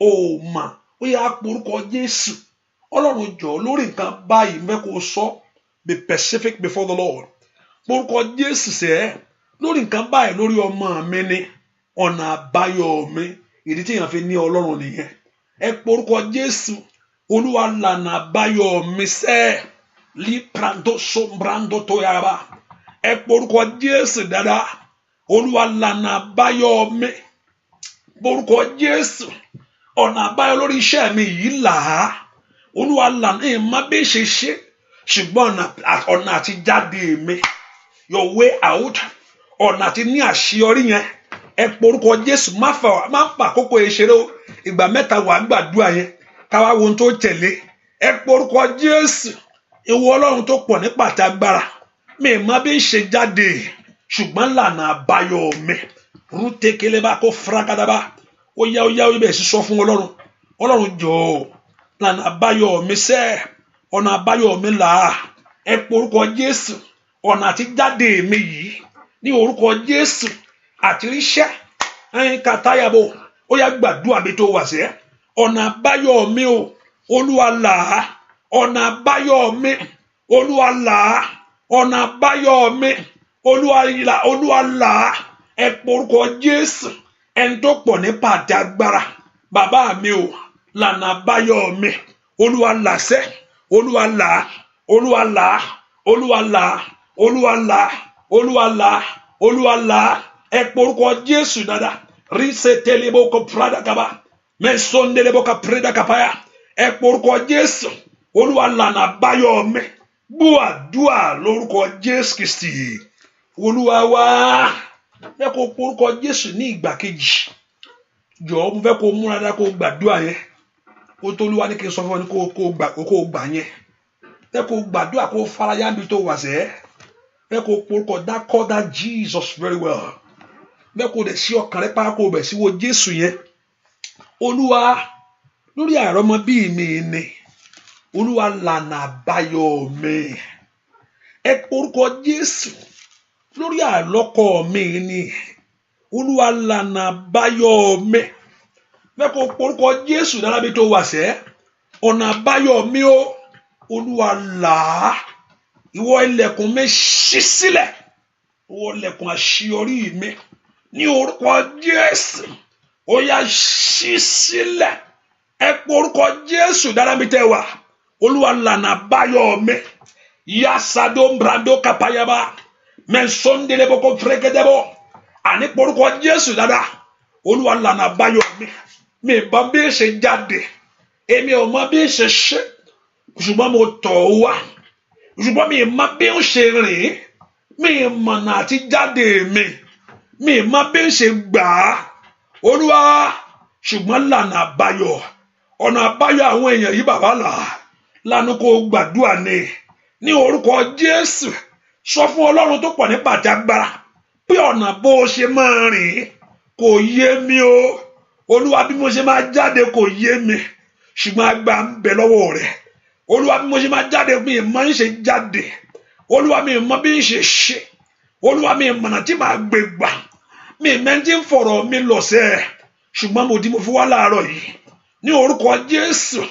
O mà ó yá, porúkọ Jésù. Ọlọ́run, jọ̀ọ́, lórí nǹkan báyìí, fẹ́ kó sọ. Be specific before the Lord. Porúkọ Jésù sẹ́ lórí nǹkan báyìí, lórí ọmọ mi ni, ọ̀nà àbáyọ mi. Ìdí tí èèyàn fi ní Ọlọ́run nìyẹn. Ẹ porúkọ Jésù. Olúwa, lànà àbáyọ mi sẹ́ liprando sombrando tó yàrá. Ẹ porúkọ Jésù dáadáa. Olúwa, lànà àbáyọ mi. Porúkọ Jésù. Ọ̀nà àbáyọ lórí iṣẹ́ mi yìí là á. Olúwa, lànà. Ẹ̀ má bí ṣe ṣe, ṣùgbọ́n ọ̀nà àti jáde mi, your way out, ọ̀nà àti ní àṣeyọrí yẹn. Ẹ porúkọ Jésù. Má fà, má fà àkókò ìṣeré o. Ìgbà mẹ́ta wà á gbàdúrà yẹn, káwá wo ohun tó tẹ̀lé. Ẹ porúkọ Jésù. Ìwọ Ọlọ́run tó pọ̀ ní pàtẹ agbára, mi má bí ń ṣe jáde, ṣùgbọ́n lànà àbáyọ mi. Rútekeleba kó faragadaba. Ó yá, ó yá, ó bẹ̀ sí sọ fún Ọlọ́run. Ọlọ́run, jọ̀ọ́, lànà àbáyọ mi sẹ́. Ọ̀nà àbáyọ mi là á. Ẹ porúkọ Jésù. Ọ̀nà àti jáde mi yìí, ní orúkọ Jésù, àti ríṣẹ́ ẹ̀yin kàtáyàbò. Ó yá, gbàdúrà mi tó wà sẹ́. Ọ̀nà àbáyọ mi o, Olúwa, là á. Ọ̀nà àbáyọ mi, Olúwa, là á. Ọ̀nà àbáyọ mi, Olúwa là, Olúwa là á. Ẹ porúkọ Jésù. Ẹni tó pọ̀ nípa àti agbára, bàbá mi o, lànà àbáyọ mi. Olúwa, làṣẹ. Olúwa, là á. Olúwa, là á. Olúwa, là á. Olúwa, là á. Olúwa, là á. Olúwa, là á. Ẹ porúkọ Jésù dáadáa. Ríṣe tẹlẹbó kọ prada kaba mẹsọndẹlẹbó ka prada kapaya. Ẹ porúkọ Jésù. Olúwa, lànà àbáyọ mi. Gbọ́ àdúà lórúkọ Jésù Kristi Olúwa wá. Fẹ́ kó porúkọ Jésù ní ìgbà kejì. Jọ̀ọ́, mo fẹ́ kó múra dáa, kó gbàdúrà yẹn. Kó tó Olúwa ní kí n sọ fún ọ ní kó gbà yẹn. Fẹ́ kó gbàdúrà, kó faraya níbi tó wà sẹ́. Fẹ́ kó porúkọ that, call that Jesus very well. Fẹ́ kó dẹ̀ sí ọkàn rẹ pa, kó bẹ̀ sí wo Jésù yẹn. Olúwa, lórí àìrọ́mọbí mi ni, Olúwa, lànà àbáyọ mi. Ẹ porúkọ Jésù. Lórí àìlọ́kọ mi ni, Olúwa, lànà àbáyọ mi. Fẹ́ kó porúkọ Jésù dára bí tó wà sẹ́. Ọ̀nà àbáyọ mi o, Olúwa, là á. Ìwọ ilẹ̀kùn mi, ṣí sílẹ̀. Ìwọ ilẹ̀kùn àṣeyọrí mi, ní orúkọ Jésù, ó yá, ṣí sílẹ̀. Ẹ porúkọ Jésù dára bí tẹ́ wà. Olúwa, lànà àbáyọ mi. Yasado brando kapayaba mẹsọ̀ndínlẹ́bọ̀kọ fúrẹ́gẹ́dẹ́bọ̀. Àní porúkọ Jésù dáadáa. Olúwa, lànà àbáyọ mi. Mi bá bí ṣe jáde, èmi ò mọ bí ṣe ṣe, ṣùgbọ́n mo tọ̀ ọ́ wá. Ṣùgbọ́n mi mọ bí ń ṣe rìn, mi mọ̀nà àti jáde mi, mi mọ bí ń ṣe gbà á, Olúwa, ṣùgbọ́n lànà àbáyọ. Ọ̀nà àbáyọ àwọn èèyàn yìí, bàbá, là lánàá. Kó gbàdúrà ni ní orúkọ Jésù. Sọ fún Ọlọ́run tó pọ̀ ní pàjágbára pé ọ̀nà bó o ṣe máa rìn kò yé mi o. Olúwa, bí mo ṣe máa jáde kò yé mi, ṣùgbọ́n agbá ń bẹ lọ́wọ́ rẹ̀. Olúwa, bí mo ṣe máa jáde, mi ì mọ̀ ń ṣe jáde. Olúwa, mi ì mọ̀ bí ń ṣe ṣe. Olúwa, mi ì mọ̀nà tí màá gbé gbà. Mi ì mẹ́ni tí ń fọ̀rọ̀ mi lọ sẹ́, ṣùgbọ́n mo di mo fi wá láàárọ̀ yìí ní orúkọ Jésù.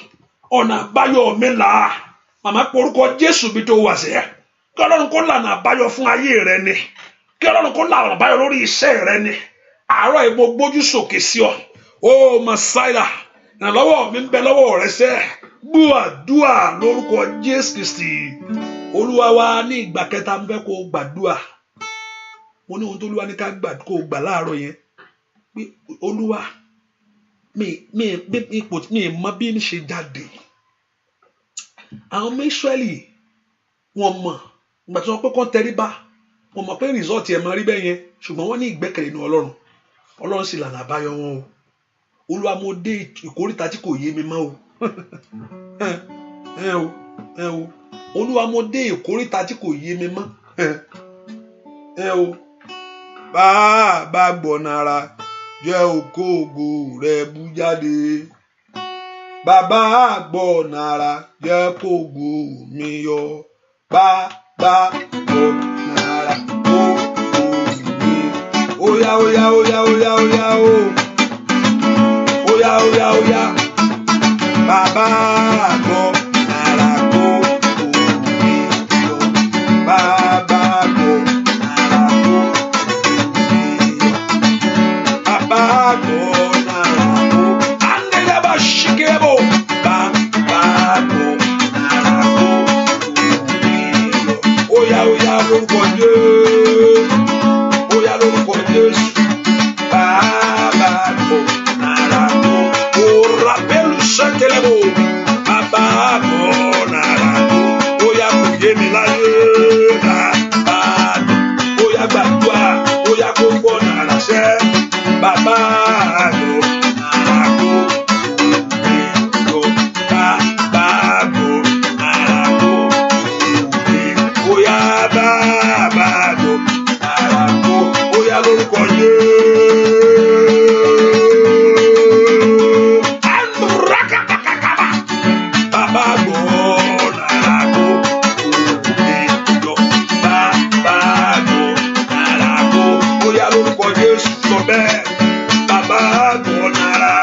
Ọ̀nà àbáyọ mi là á. Màmá, pé orúkọ Jésù bí tó wà sẹ́. Kí Ọlọ́run kó lànà àbáyọ fún ayé rẹ ni. Kí Ọlọ́run kó lànà àbáyọ lórí iṣẹ́ rẹ ni. Àárọ̀ yìí, mo gbójú sókè sí ọ ó Màsáìlà. Ìrànlọ́wọ́ mi ń bẹ lọ́wọ́ rẹ sẹ́. Gbúàdúà lórúkọ Jésù Kristi Olúwa wa. Ní ìgbà kẹta, ń fẹ́ kó gbàdúà. Mo ní ohun tó Olúwa ní ká gbà, kó gbà láàárọ̀ yẹn, pé Olúwa, mi ipò mi mọ bí mi ṣe jáde. Àwọn ọmọ Ísírẹ́lì Wọ́n mọ̀ ìgbà tí wọ́n pé kán tẹríba, wọ́n mọ̀ pé result ẹ̀ máa rí bẹ́ẹ̀ yẹn, ṣùgbọ́n wọ́n ní ìgbẹ́kẹ̀lé inú Ọlọ́run. Ọlọ́run sì lànà àbáyọ wọn o. Olúwa, mo dé ìkóríta tí kò yé mi mọ́ o. Ẹ o, ẹ o. Olúwa, mo dé ìkóríta tí kò yé mi mọ́. Ẹ o. Bàbá gbọ̀nà ara jẹ́ òkó ògo rẹ̀ bú jáde. Bàbá gbọ̀nà ara jẹ́ kó ògo mi yọ. Bàbá gbọ̀nà ara kó ògo mi. Óyá, óyá, óyá, óyá, óyá o. Óyá, óyá, óyá. Bàbá gbọ̀nà ara kó ògo mi yọ. Bàbá gbọ̀nà ara kó ògo mi yọ. Bàbá gbọ̀nà ara kó. Andeleba shikebo. Bàbá gbọ̀nà ara kó ògo mi yọ. Óyá, óyá, lórúkọ Jésù. Óyá, lórúkọ Jésù. Bàbá gbọ̀nà ara kó. Orapelu sẹ́tẹ̀lẹ́bò. Bàbá gbọ̀nà ara kó. Óyá, kò yé mi láyé. Bàbá óyá, gbàdúrà. Óyá, kó gbọ́nà ara sẹ́. Bàbá gbọ̀nà ara kó mi yọ. Bàbá gbọ̀nà ara kó mi. Óyá, bàbá gbọ̀nà ara kó. Óyá, lórúkọ Jésù. Andrakakakakaba. Bàbá gbọ̀nà ara kó mi yọ. Bàbá gbọ̀nà ara kó. Óyá, lórúkọ Jésù, sọ bẹ́ẹ̀. Bàbá gbọ̀nà ara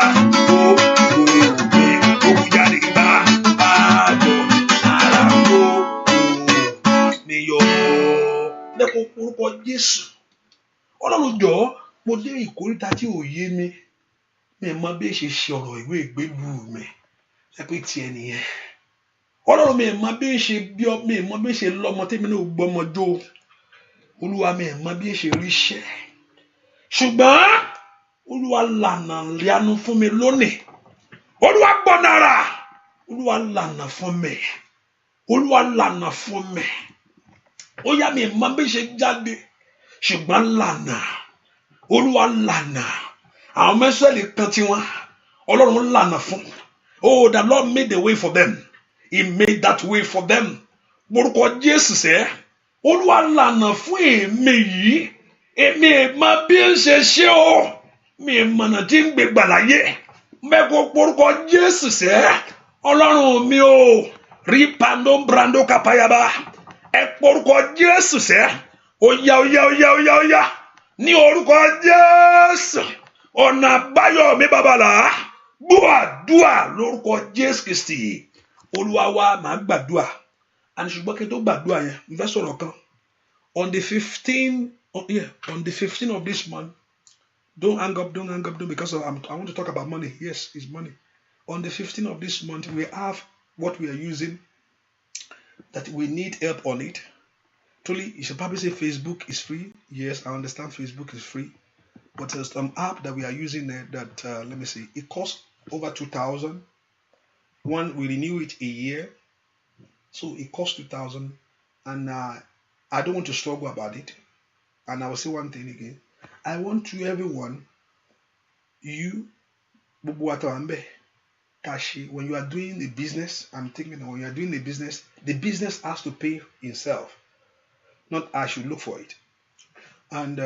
kó mi. Ogun jáde. Bàbá gbọ̀nà ara kó mi yọ. Lẹ́kọ̀ọ́ orúkọ Jésù. Ọlọ́run, jọ̀ọ́, mo dé ìkóríta tí ò yé mi. Mi mọ bí ṣe ṣe ọ̀rọ̀ ìwé ìgbélú mi. Ẹ pé tiẹ̀ nìyẹn. Ọlọ́run, mi mọ bí ṣe bí ọ, mi mọ bí ṣe lọ́mọ tèmi náà gbọ́mọ jó. Olúwa, mi mọ bí ṣe ríṣẹ́. Ṣùgbọ́n Olúwa lànà ìyanu fún mi lónìí. Olúwa gbọ́nà ara. Olúwa lànà fún mi. Olúwa lànà fún mi. Ó yá, mi mọ bí ṣe jáde. Ṣùgbọ́n lànà. Olúwa lànà. Àwọn mẹ́sẹ̀lì kan tiwọn. Ọlọ́run lànà fún. Oh, the Lord made the way for them. He made that way for them. Orúkọ Jésù sẹ́. Olúwa lànà fún èmi yìí. Èmi mọ bí ń ṣe ṣe o. Mi mọ̀nà tí ń gbé gbàláyé. Mẹ́kọ̀ọ́ orúkọ Jésù sẹ́. Ọlọ́run mi o. Rí pando brando kapayaba. Ẹ porúkọ Jésù sẹ́. Ó yá, ó yá, ó yá, ó yá, ó yá. Ní orúkọ Jésù. Ọ̀nà àbáyọ mi, babalà. Gbọ́ àdúà lórúkọ Jésù Kristi. Olúwa wa, màá gbàdúà. And ṣùgbọ́n kí n tó gbàdúà yẹn, mo fẹ́ sọ̀rọ̀ kan. On the 15, oh, yeah, on the 15 of this month, don't hang up, don't hang up, don't, because I want to talk about money. Yes, it's money. On the 15th of this month, we have what we are using that we need help on it. Truly, you should probably say Facebook is free. Yes, I understand Facebook is free. But there's some app that we are using there that, let me see, it costs over 2,000. One, we renew it a year. So it costs 2,000. And I don't want to struggle about it. And I will say one thing again. I want to everyone, you, gbogbo wa tá wà ńbẹ̀, ká ṣe, when you are doing a business, I'm thinking that when you are doing a business, the business has to pay itself, not I should look for it. And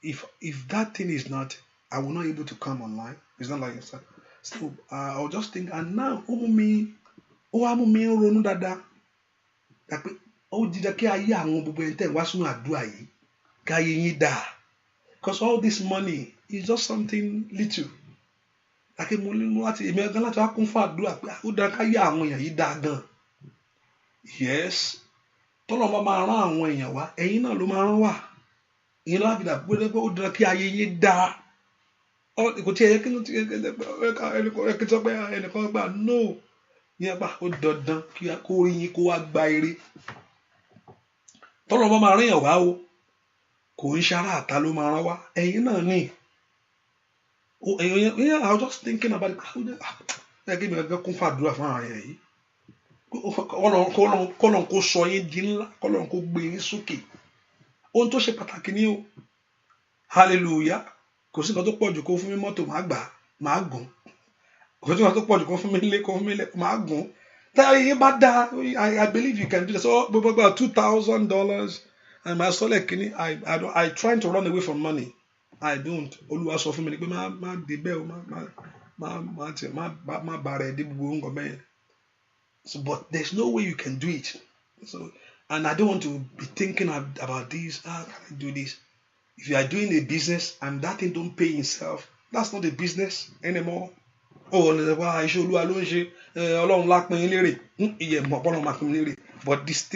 if that thing is not, I will not able to come online. It's not like that. So I'll just think, and now ó mú mi, ó wá mú mi ronú dáadáa pé ó dídá kí ayé àwọn gbogbo ẹni tẹ́ wá sínú àdúrà yìí, kí ayé yín dáa, because all this money is just something little. Àkè mo ní láti èmi gan láti wá kún fún àdúrà pé ó dáa ká yé àwọn èèyàn yìí dáa gan. Yes, tọ́lọ́ bá máa rán àwọn èèyàn wá, ẹ̀yin náà ló máa rán wá. Ìyẹn láti dà pé ó dáa kí ayé yín dáa. Kò tí ẹ yẹ kí ẹnìkan sọ pé ẹnìkan gbà no yẹn pa, ó dandan kí kó rí yín kó wá gba eré. Tọ́lọ́ bá máa rán èèyàn wá o, kò ń ṣe ará àta ló máa rán wá, ẹ̀yin náà ní. Yeah, I was just thinking about it. Ẹ kí mi gẹ́gẹ́ kún fún àdúrà fún àwọn èèyàn yìí. Kọ́lọ́n kó sọ yín di ńlá, kọ́lọ́n kó gbé yín sókè. Ohun tó ṣe pàtàkì ni o. Hallelujah. Kò sí nǹkan tó pọ̀ jù kó fún mi mọ́tò, màá gbà, màá gùn. Kò sí nǹkan tó pọ̀ jù kó fún mi ilé, kó fún mi ilé, màá gùn. Táyà yín bá dáa, I believe you can do this. So gbogbo $2,000 and my sọlẹ̀ kínní, I don't, I trying to run away from money. I don't. Olúwa sọ fún mi ni pé má má dé bẹ́ẹ̀ o, má má má má tiẹ̀ má má bàrà ẹ̀ dé gbogbo nǹkan bẹ́ẹ̀. So, but there's no way you can do it. So, and I don't want to be thinking about this. How can I do this? If you are doing a business and that thing don't pay itself, that's not a business anymore. Oh, wá iṣẹ́ Olúwa ló ń ṣe, Ọlọ́run lápín in lérè. Ìyẹn mọ̀ Ọlọ́run máa pín in lérè. But this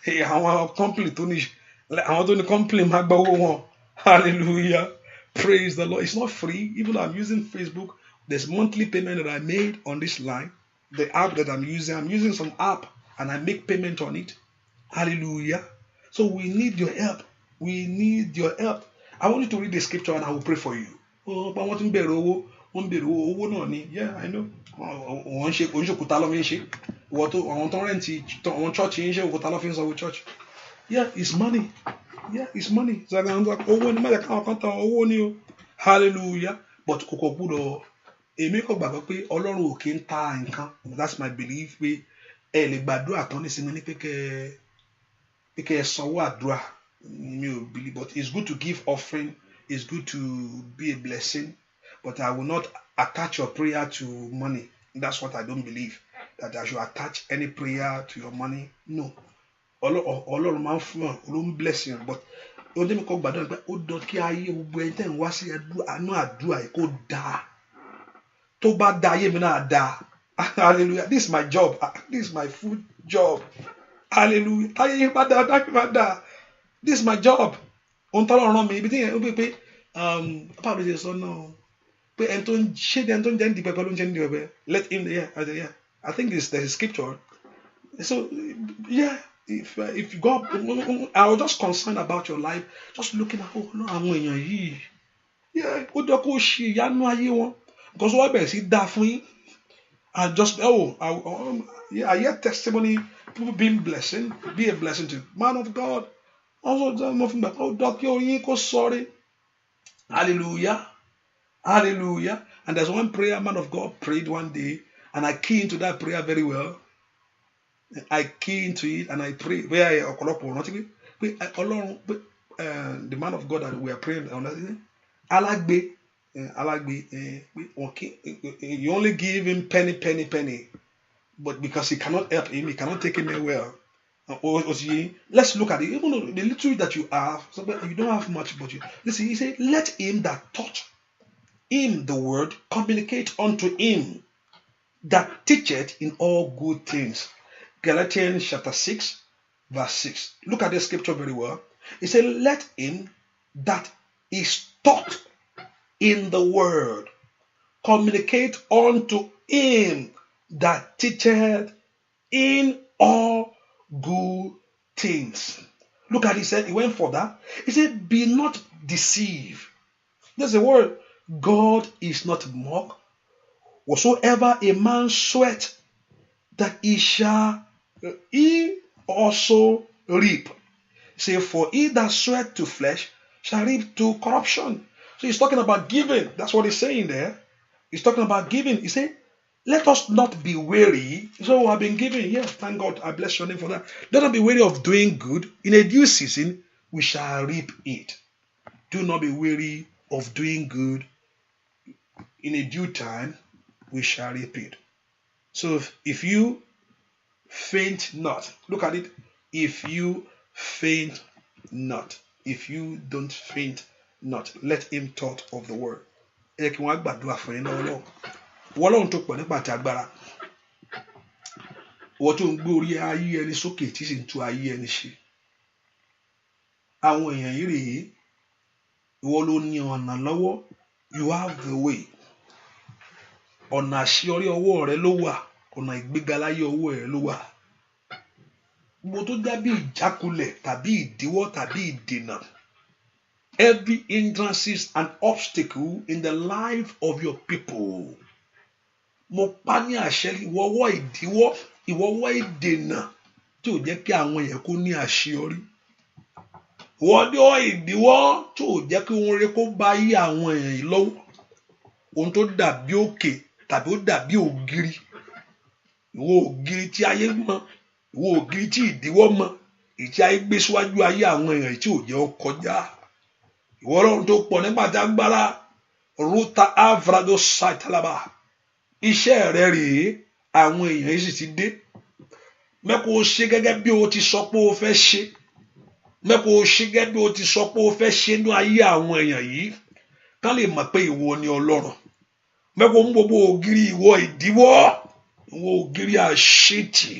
àwọn company tó ní, àwọn tó ní company máa gba owó wọn. Hallelujah. Praise the Lord. It's not free. Even though I'm using Facebook, there's monthly payment that I made on this line. The app that I'm using some app and I make payment on it. Hallelujah. So we need your help. We need your help. I want you to read the scripture and I will pray for you. Oh, but wọ́n ti ń bẹ̀rẹ̀ owó, wọ́n ń bẹ̀rẹ̀ owó, owó náà ni. Yeah, I know. Wọ́n ń ṣe oníṣòkúta ló fi ń ṣe. Ìwọ tó àwọn tó ń rent àwọn church ń ṣe òkúta ló fi ń sanwó church. Yeah, it's money. Yeah, it's money. Owó ni, má jẹ́ káwọn kan tán, owó ni o. Hallelujah. But kò kò gbúdọ̀, èmi kò gbàgbọ́ pé Ọlọ́run ò kí ń ta nǹkan. That's my belief pé ẹ lè gbàdúrà tán nísìnyí ní pé kẹ́ ẹ sanwó àdúrà. Mi ò believe, but it's good to give offering. It's good to be a blessing. But I will not attach your prayer to money. That's what I don't believe. That I should attach any prayer to your money. No. Ọlọ́run máa ń fún ọ ló ń bless yẹn, but ohun tí mi kọ́ gbàdúrà pé ó dán kí ayé gbogbo ẹni tẹ́ ń wá sí àánú àdúrà yìí kó dáa. Tó bá dáa, ayé mi náà dáa. Hallelujah. This is my job. This is my full job. Hallelujah. Táyé yín bá dáa, táyé bá dáa. This is my job. Ohun tọ́lọ́run rán mi ibi tí yẹn ó bí pé báwo ló ṣe sọ náà pé ẹni tó ń ṣe, ẹni tó ń jẹ́ ń di pẹpẹ ló ń jẹ́ ń di pẹpẹ. Let him, yeah, I think there's a scripture. So yeah, if God, I was just concerned about your life, just looking at, oh no, àwọn èèyàn yìí, yeah, ó jọ kó ṣe ìyanu ayé wọn because wọ́n bẹ̀rẹ̀ sí dáa fún yín. And just, oh, yeah, I hear testimony, people being blessing, be a blessing to man of God also. Mo fi gbà ó dọ́ kí oyin kó sọrí. Hallelujah, hallelujah. And there's one prayer man of God prayed one day, and I key into that prayer very well. I key into it and I pray. Bóyá ọ̀pọ̀lọpọ̀ rántí pé Ọlọ́run pé the man of God that we are praying on, alágbe alágbe pé wọn kí you only give him penny, penny, penny, but because he cannot help him, he cannot take him anywhere. Let's look at it. Even though the little that you have, you don't have much, but you listen. He said, "Let him that taught him the word communicate unto him that teacheth in all good things." Galatians chapter 6, verse 6. Look at the scripture very well. He said, "Let him that is taught in the word communicate unto him that teacheth in all good things." Look at it, he said, he went further. He said, "Be not deceived." There's a word. "God is not mocked. Whatsoever a man soweth, that he shall he also reap. Say, for he that soweth to flesh shall reap to corruption." So he's talking about giving. That's what he's saying there. He's talking about giving. He said, "Let us not be weary." So I've been giving. Yeah, thank God. I bless your name for that. "Let us be weary of doing good. In a due season, we shall reap it." Do not be weary of doing good. In a due time, we shall reap it. So if you faint not, look at it. If you faint not, if you don't faint not, let him taught of the word. Ẹ kí wọ́n á gbàdúrà fún yín lọ́wọ́lọ́wọ́. Wọ́n lọ́run tó pọ̀ nípa àti agbára. Wọ́n tó ń gbé orí ayé ẹni sókè tí sì ń tú ayé ẹni ṣe. Àwọn èèyàn yìí rèé, ìwọ ló ní ọ̀nà lọ́wọ́. You have the way. Ọ̀nà àṣeyọrí ọwọ́ rẹ ló wà. Ọ̀nà ìgbéga láyé ọwọ́ rẹ ló wà. Gbogbo tó jábí ìjákulẹ̀ tàbí ìdíwọ́ tàbí ìdènà. Every hindrances and obstacle in the life of your people. Mo pa ní àṣẹ, ìwọ́wọ́ ìdíwọ́. Ìwọ ọwọ́ ìdènà tí ò jẹ́ kí àwọn èèyàn kó ní àṣeyọrí. Ìwọ ọwọ́ ìdíwọ́ tí ò jẹ́ kí ohun rere kó bá yí àwọn èèyàn yìí lọ́wọ́. Ohun tó dàbí òkè tàbí ó dàbí ògiri. Ìwọ ògiri tí ayé mọ, ìwọ ògiri tí ìdíwọ́ mọ, èyí tí ayé gbé síwájú ayé àwọn èèyàn tí ò jẹ́ ó kọjá. Ìwọ Ọlọ́run tó pọ̀ nígbà tí agbára ruta avrado saitalaba. Iṣẹ́ rẹ rèé, àwọn èèyàn yìí sì ti dé. Mẹ́kọ̀ọ́ ṣe gẹ́gẹ́ bí o ti sọ pé o fẹ́ ṣe. Mẹ́kọ̀ọ́ ṣe gẹ́gẹ́ bí o ti sọ pé o fẹ́ ṣe ní ayé àwọn èèyàn yìí. Kán lè mọ̀ pé ìwọ ni Ọlọ́run. Mẹ́kọ̀ọ́ mú gbogbo ògiri ìwọ ìdíwọ́, ìwọ ògiri àṣetì,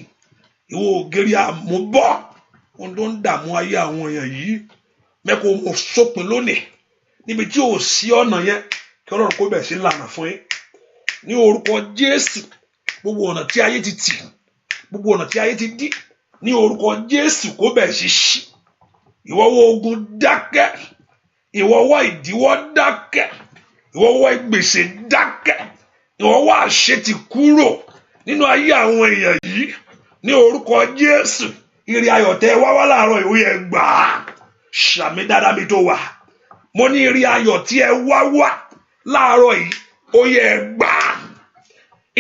ìwọ ògiri àmúbọ́, ohun tó ń dààmú ayé àwọn èèyàn yìí. Mẹ́kọ̀ọ́ mú sópin lónìí níbi tí ò sí ọ̀nà yẹn, kí Ọlọ́run kó bẹ̀rẹ̀ sí lànà fún yín. Ní orúkọ Jésù, gbogbo ọ̀nà tí ayé ti tì, gbogbo ọ̀nà tí ayé ti dí, ní orúkọ Jésù kó bẹ̀rẹ̀ sí ṣí. Ìwọ ọwọ́ ogun dákẹ́, ìwọ ọwọ́ ìdíwọ́ dákẹ́, ìwọ ọwọ́ gbèsè dákẹ́, ìwọ ọwọ́ àṣetì kúrò nínú ayé àwọn èèyàn yìí. Ní orúkọ Jésù, ire ayọ̀ tẹ́ wá wá láàárọ̀ ìwé ẹ gbà á. Ṣàmì dáadáa mi tó wà. Mo ní ire ayọ̀ tí ẹ wá wá láàárọ̀ yìí, ó yẹ ẹ gbà á.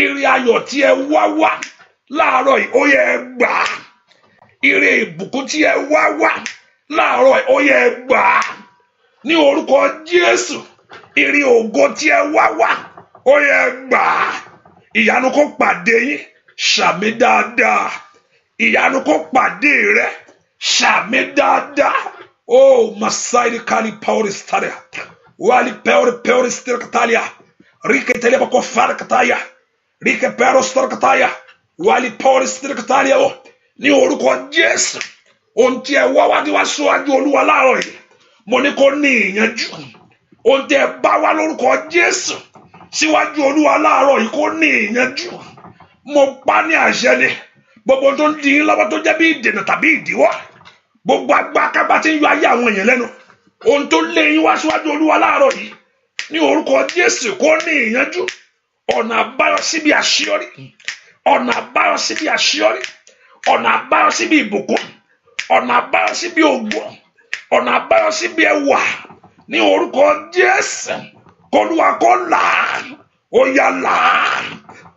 Ire ayọ̀ tí ẹ wá wá láàárọ̀ yìí, ó yẹ ẹ gbà á. Ire ìbùkún tí ẹ wá wá láàárọ̀ yìí, ó yẹ ẹ gbà á. Ní orúkọ Jésù, ire ògo tí ẹ wá wá, ó yẹ ẹ gbà á. Ìyanu kó pàdé yín, ṣàmì dáadáa. Ìyanu kó pàdé rẹ, ṣàmì dáadáa. Oh, Masaidi Kali Pauri Staria. Wali Pauri Pauri Stirkatalia. Rike Telebako Farakataya. Rike Pero Stirkataya. Wali Pauri Stirkatalia. Oh, ní orúkọ Jésù. Ohun tí ẹ wá wá tí wá síwájú Olúwa láàárọ̀ yìí, mo ní kó ní ìyanjú. Ohun tí ẹ bá wá lórúkọ Jésù síwájú Olúwa láàárọ̀ yìí kó ní ìyanjú. Mo pa ní àṣẹ ni. Gbogbo tó ń di yín lọ́wọ́ tó jẹ́ bí ìdènà tàbí ìdíwọ́, gbogbo agbákábá tí ń yọ ayé àwọn èèyàn lẹ́nu, ohun tó lé yín wá síwájú Olúwa láàárọ̀ yìí, ní orúkọ Jésù kó ní ìyanjú. Ọ̀nà àbáyọ síbi àṣeyọrí, ọ̀nà àbáyọ síbi àṣeyọrí, ọ̀nà àbáyọ síbi ìbùkún, ọ̀nà àbáyọ síbi ògo, ọ̀nà àbáyọ síbi ẹwà, ní orúkọ Jésù k'Olúwa kó là á. Ó yá là á,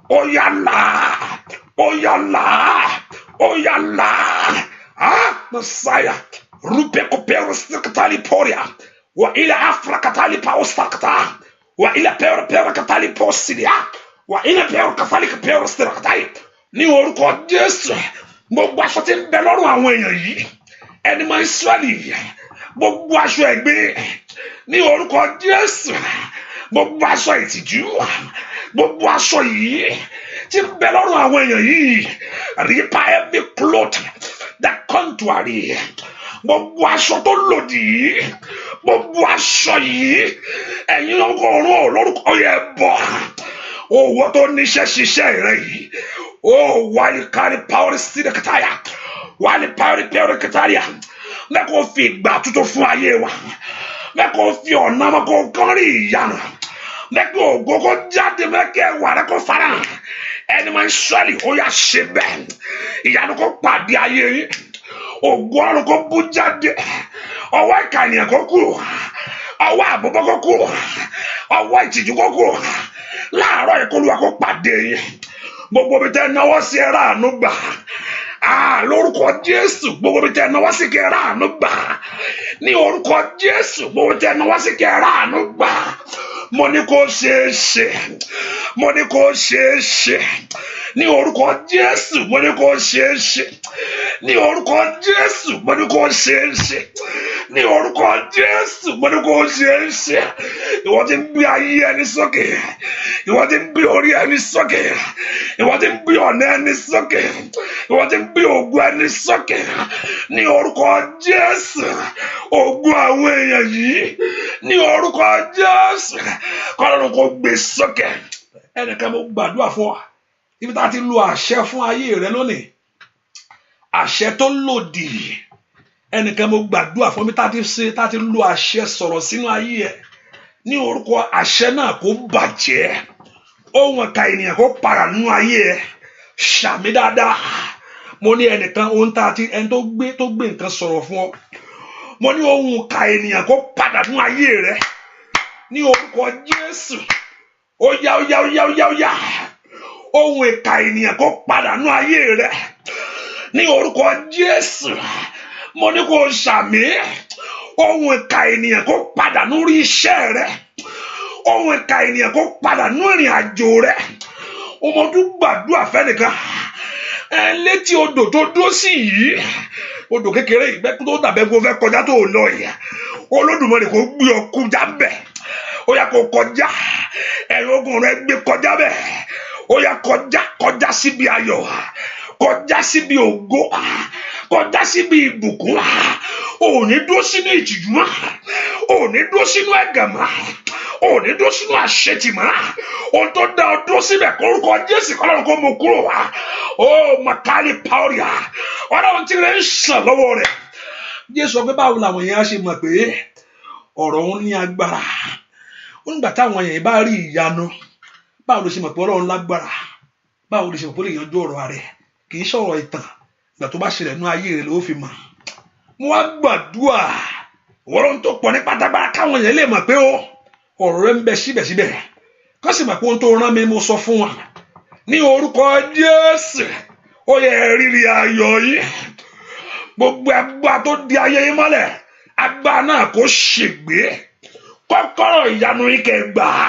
ó yá là á, ó yá là á, ó yá là á. Ah, Messiah. Rupe kopero stikatali poria. Wa ila afra katali paustakata. Wa ila pero pero katali posidia. Wa ila pero katali pero stikatali. Ní orúkọ Jésù, gbogbo aṣọ tí ń bẹ lọ́rùn àwọn èèyàn yìí, ẹni máa ń Ísírẹ́lì, gbogbo aṣọ ẹ̀gbin, ní orúkọ Jésù, gbogbo aṣọ ìtìjú, gbogbo aṣọ yìí tí ń bẹ lọ́rùn àwọn èèyàn yìí, rip every cloth that contrary, gbogbo aṣọ tó lòdì yìí, gbogbo aṣọ yìí, ẹ̀yin ọgọ́rùn ún lórúkọ yẹn bọ̀. Owó tó níṣẹ́ ṣiṣẹ́ rẹ yìí, ó wáyé kárí pàwọ́rì sílẹ̀ kàtáyà, wáyé pàwọ́rì pẹ́ọ́rì kàtáyà. Mẹ́kọ̀ọ́ fi ìgbà tuntun fún ayé wa, mẹ́kọ̀ọ́ fi ọ̀nà mẹ́kọ̀ọ́ kán rí ìyanu, mẹ́kọ̀ọ́ ògo kó jáde, mẹ́kọ̀ọ́ ẹwà rẹ kó farahàn. Ẹni máa ń sọ́ọ̀lì, ó yá ṣe bẹ́ẹ̀. Ìyanu kó pàdé ayé yín, ògo Ọlọ́run kó bú jáde, ọwọ́ ìkà ènìyàn kó kúrò, ọwọ́ àbúbọ́ kó kúrò, ọwọ́ ìtìjú kó kúrò. Láàárọ̀ ìkọlùwà kó pàdé yín. Gbogbo ibi tẹ́ náwó sí, ẹ ráàánú gbà. Lórúkọ Jésù, gbogbo ibi tẹ́ náwó sí, kẹ́ ẹ ráàánú gbà. Ní orúkọ Jésù, gbogbo ibi tẹ́ náwó sí, kẹ́ ẹ ráàánú gbà. Mo ní kó ṣeé ṣe, mo ní kó ṣeé ṣe. Ní orúkọ Jésù, mo ní kó ṣeé ṣe. Ní orúkọ Jésù, mo ní kó ṣeé ṣe. Ní orúkọ Jésù, mo ní kó ṣeé ṣe. Ìwọ tí ń gbé ayé ẹni sókè, ìwọ tí ń gbé orí ẹni sókè, ìwọ tí ń gbé ọ̀nà ẹni sókè, ìwọ tí ń gbé ògo ẹni sókè, ní orúkọ Jésù, ògo àwọn èèyàn yìí, ní orúkọ Jésù, kọ́lọ́run kó gbé sókè. Ẹnìkan, mo gbàdúrà fún wa ibi tá a ti lo àṣẹ fún ayé rẹ lónìí, àṣẹ tó lòdì. Ẹnìkan, mo gbàdúrà fún mi, tá a ti ṣe, tá a ti lo àṣẹ sọ̀rọ̀ sínú ayé ẹ, ní orúkọ àṣẹ náà kó bàjẹ́. Ohun ẹ̀ka ènìyàn kó para nínú ayé ẹ. Ṣàmì dáadáa. Mo ní ẹnìkan, ohun tá a ti ẹni tó gbé nǹkan sọ̀rọ̀ fún ọ, mo ní ohun ìkà ènìyàn kó padà nú ayé rẹ ní orúkọ Jésù. Ó yá, ó yá, ó yá, ó yá, ó yá. Ohun ìkà ènìyàn kó padà nú ayé rẹ ní orúkọ Jésù. Mo ní kó ṣàmì. Ohun ìkà ènìyàn kó padà lórí iṣẹ́ rẹ. Ohun ìkà ènìyàn kó padà nú ìrìn àjò rẹ. Ọmọ tó gbàdúrà fẹ́nìkan ẹ létí odò tó dúró sí yìí, odò kékeré yìí tó dàbẹ́ kó fẹ́ kọjá tó lọ yìí, Olódùmarè kó gbé ọ kọjá bẹ̀. Ó yá, kó kọjá. Ẹ̀rọ ogun rẹ gbé kọjá bẹ̀. Ó yá, kọjá, kọjá síbi ayọ̀, kọjá síbi ògo, kọjá síbi ìbùkún. Ò ní dúró sínú ìtìjú mọ́, ò ní dúró sínú ẹ̀gàn mọ́, ò ní dúró sínú àṣetì mọ́. Ohun tó dá ọ dúró síbẹ̀, kórúkọ Jésù, kọ́lọ́run kó mú kúrò wá. Ó makali pauria, Ọlọ́run tí rẹ̀ ń sàn lọ́wọ́ rẹ̀. Jésù sọ pé báwo làwọn èèyàn ṣe mọ̀ pé ọ̀rọ̀ òun ní agbára? Ó nígbà táwọn èèyàn bá rí ìyanu. Báwo ló ṣe mọ̀ pé Ọlọ́run lágbára? Báwo ló ṣe mọ̀ pé ó lè yanjú ọ̀rọ̀ rẹ̀? Kì í sọ̀rọ̀ ìtàn. Ìgbà tó bá ṣẹlẹ̀ nú ayé rẹ̀ ló fi mọ̀. Mo wá gbàdúrà, Ọlọ́run tó pọ̀ ní pátápátá, káwọn èèyàn lè mọ̀ pé ó ọ̀rọ̀ rẹ̀ ń bẹ síbẹ̀síbẹ̀, kó sì mọ̀ pé ohun tó rán mi, mo sọ fún wọn ní orúkọ Jésù. Ó yẹ rírí ayọ̀ yìí. Gbogbo agbára tó di ayé yín mọ́lẹ̀, agbára náà kó ṣègbé. Kọ́kọ́rọ́ ìyanu yín kẹ́ gbà á.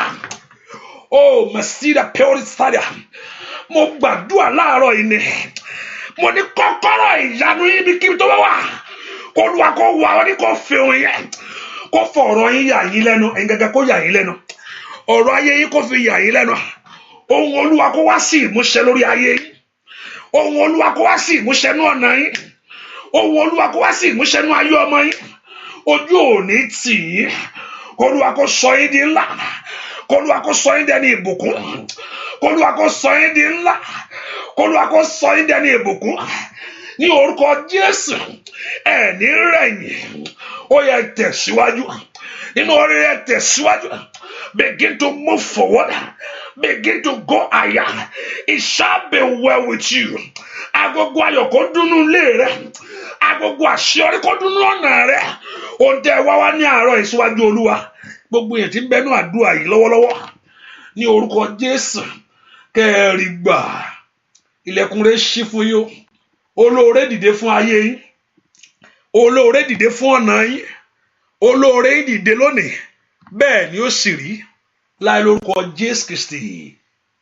Ó masida pẹ́ọ́rì sáyà. Mo gbàdúrà láàárọ̀ yìí ni, mo ní kọ́kọ́rọ́ ìyanu yín bí kíbi tó bá wà, kó Olúwa kó wà ó ní kó fi òun yẹn, kó fọ ọ̀rọ̀ yín yà yín lẹ́nu. Ẹ̀yin gẹ́gẹ́ kó yà yín lẹ́nu, ọ̀rọ̀ ayé yín kó fi yà yín lẹ́nu. Ohun Olúwa kó wá sí ìmúṣẹ lórí ayé yín. Ohun Olúwa kó wá sí ìmúṣẹ ní ọ̀nà yín. Ohun Olúwa kó wá sí ìmúṣẹ ní ayé ọmọ yín. Ojú ò ní tì yín. K'Olúwa kó sọ yín di ńlá. K'Olúwa kó sọ yín dẹni ìbùkún. K'Olúwa kó sọ yín di ńlá. K'Olúwa kó sọ yín dẹni ìbùkún ní orúkọ Jésù. Ẹ ní rẹ̀yìn. Ó yẹ tẹ̀síwájú nínú orí rẹ, tẹ̀síwájú. Begin to move forward, begin to go higher. It shall be well with you. Agogo ayọ̀ kó dúnú ilé rẹ. Agogo àṣeyọrí kó dúnú ọ̀nà rẹ. Ohun tẹ́ wá wá ní àárọ̀ ìsíwájú Olúwa, gbogbo èèyàn tí ń bẹnu àdúrà yìí lọ́wọ́lọ́wọ́, ní orúkọ Jésù, kẹ́ẹ̀rì gbà. Ilẹ̀kùn rẹ̀ ṣí fún yín o. Olóore dìde fún ayé yín. Olóore dìde fún ọ̀nà yín. Olóore yín dìde lónìí. Bẹ́ẹ̀ ni ó sì rí láì lórúkọ Jésù Kristi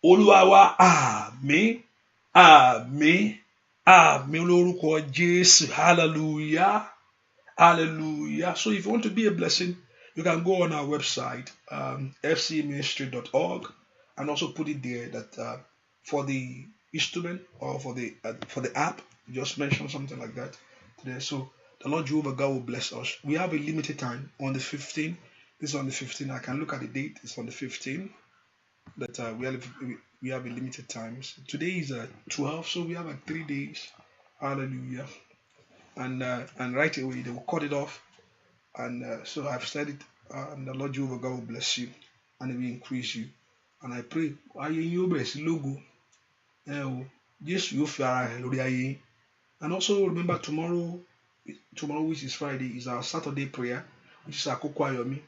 Olúwa wa. Àmín, àmín, àmín lórúkọ Jésù. Hallelujah, hallelujah. So if you want to be a blessing, you can go on our website, fcministry.org, and also put it there that for the instrument or for the app, just mention something like that today. So the Lord Jehovah God will bless us. We have a limited time on the 15th. This is on the 15th. I can look at the date. It's on the 15th that we have a limited time. So today is 12, so we have like 3 days. Hallelujah. And right away they will cut it off. And so I've said it, and the Lord Jehovah God will bless you and He will increase you. And I pray, ayé yín ó bẹ̀rẹ̀ sí lógo. Ẹ o, Jésù yóò fi ara rẹ̀ lórí ayé yín. And also remember tomorrow, tomorrow, which is Friday, is our Saturday prayer, which is Àkókò Ayọ̀ Mi.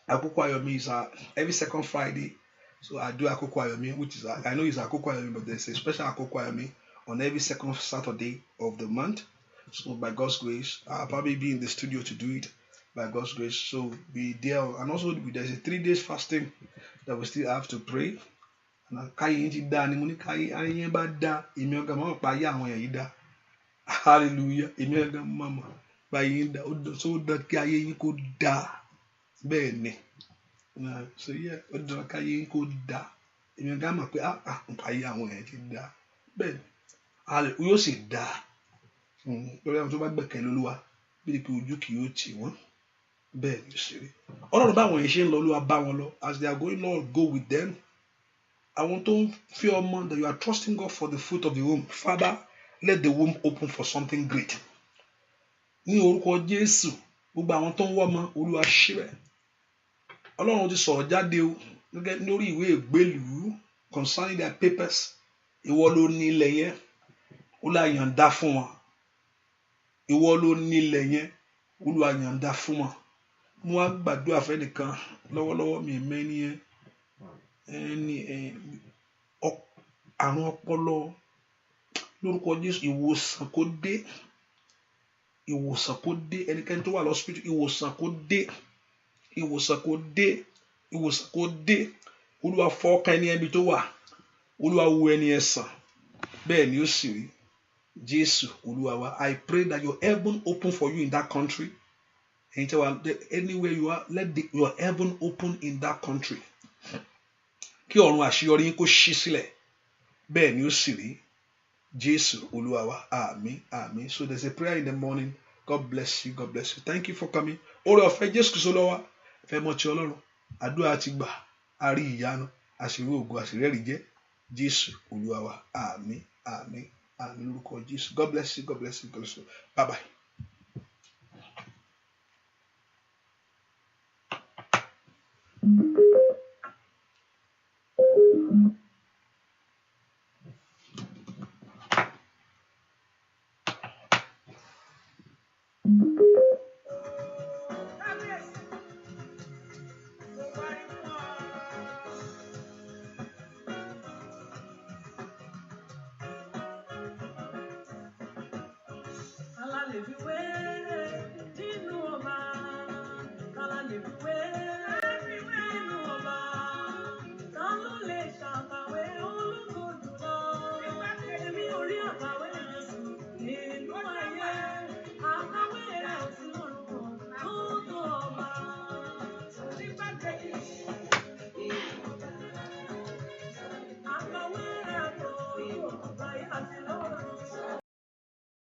Àkókò Ayọ̀ Mi is our every second Friday. So I do Àkókò Ayọ̀ Mi, which is, I know it's Àkókò Ayọ̀ Mi, but there's a special Àkókò Ayọ̀ Mi on every second Saturday of the month. So by God's grace, I'll probably be in the studio to do it by God's grace. So be there. And also there's a 3 days fasting that we still have to pray. Káyé yín ti dá ni mo ní, káyé ayé yín bá dá, èmi ọ̀gá máa pa ayé àwọn èèyàn yìí dá. Hallelujah. Èmi ọ̀gá máa mọ̀ pa ayé yín dá. Ó dán kí ayé yín kó dá. Bẹ́ẹ̀ ni. So yeah, ó dán kí ayé yín kó dá. Èmi ọ̀gá mọ̀ pé ah ah, ayé àwọn èèyàn ti dá. Bẹ́ẹ̀ ni, yóò sì dá lórí àwọn tó bá gbẹ̀kẹ̀lé Olúwa, bí pé ojú kì yóò tì wọ́n. Bẹ́ẹ̀ ni ó sì rí. Ọlọ́run, báwọn yẹn ṣe ń lọ, Olúwa bá wọn lọ. As they are going, Lord, go with them. Àwọn tó ń fi ọmọ, that you are trusting God for the fruit of the womb, Father, let the womb open for something great ní orúkọ Jésù. Gbogbo àwọn tó ń wọ́ ọmọ, Olúwa ṣe bẹ́ẹ̀. Ọlọ́run ti sọ̀rọ̀ jáde o gẹ́gẹ́ lórí ìwé ìgbélùú concerning their papers. Ìwọ ló ní ilẹ̀ yẹn, Olúwa yọ̀ǹda fún wọn. Ìwọ ló ní ilẹ̀ yẹn, Olúwa yọ̀ǹda fún wọn. Mo wá gbàdúrà fẹ́nìkan lọ́wọ́lọ́wọ́, mi mẹ́ni yẹn, ẹni àrùn ọpọlọ, lórúkọ Jésù, ìwòsàn kó dé, ìwòsàn kó dé. Ẹnikẹ́ni tó wà lọ́sípítù, ìwòsàn kó dé, ìwòsàn kó dé, ìwòsàn kó dé. Olúwa fọwọ́ kàn ẹni ẹbí tó wà, Olúwa wo ẹni ẹ sàn, bẹ́ẹ̀ ni ó sì rí. Jésù Olúwa wa. I pray that your heaven open for you in that country. Anywhere you are, let your heaven open in that country. Kí ọ̀run àṣeyọrí yín kó ṣí sílẹ̀, bẹ́ẹ̀ ni ó sì rí. Jésù Olúwa wa. Àmín, àmín. So there's a prayer in the morning. God bless you, God bless you. Thank you for coming. Oore ọ̀fẹ́ Jésù Kristi Olúwa, ìfẹ́ mọ́ ti Ọlọ́run, àdúrà ti gbà, a rí ìyanu, a sì rí ògo, a sì rẹ́rìí jẹ́. Jésù Olúwa wa. Àmín, àmín, àmín lórúkọ Jésù. God bless you, God bless you, God bless you. Bye bye. Kábíyèsí, mo wárí fún ọ. Kálá lè fi wé nínú ọba. Kálá lè fi wé.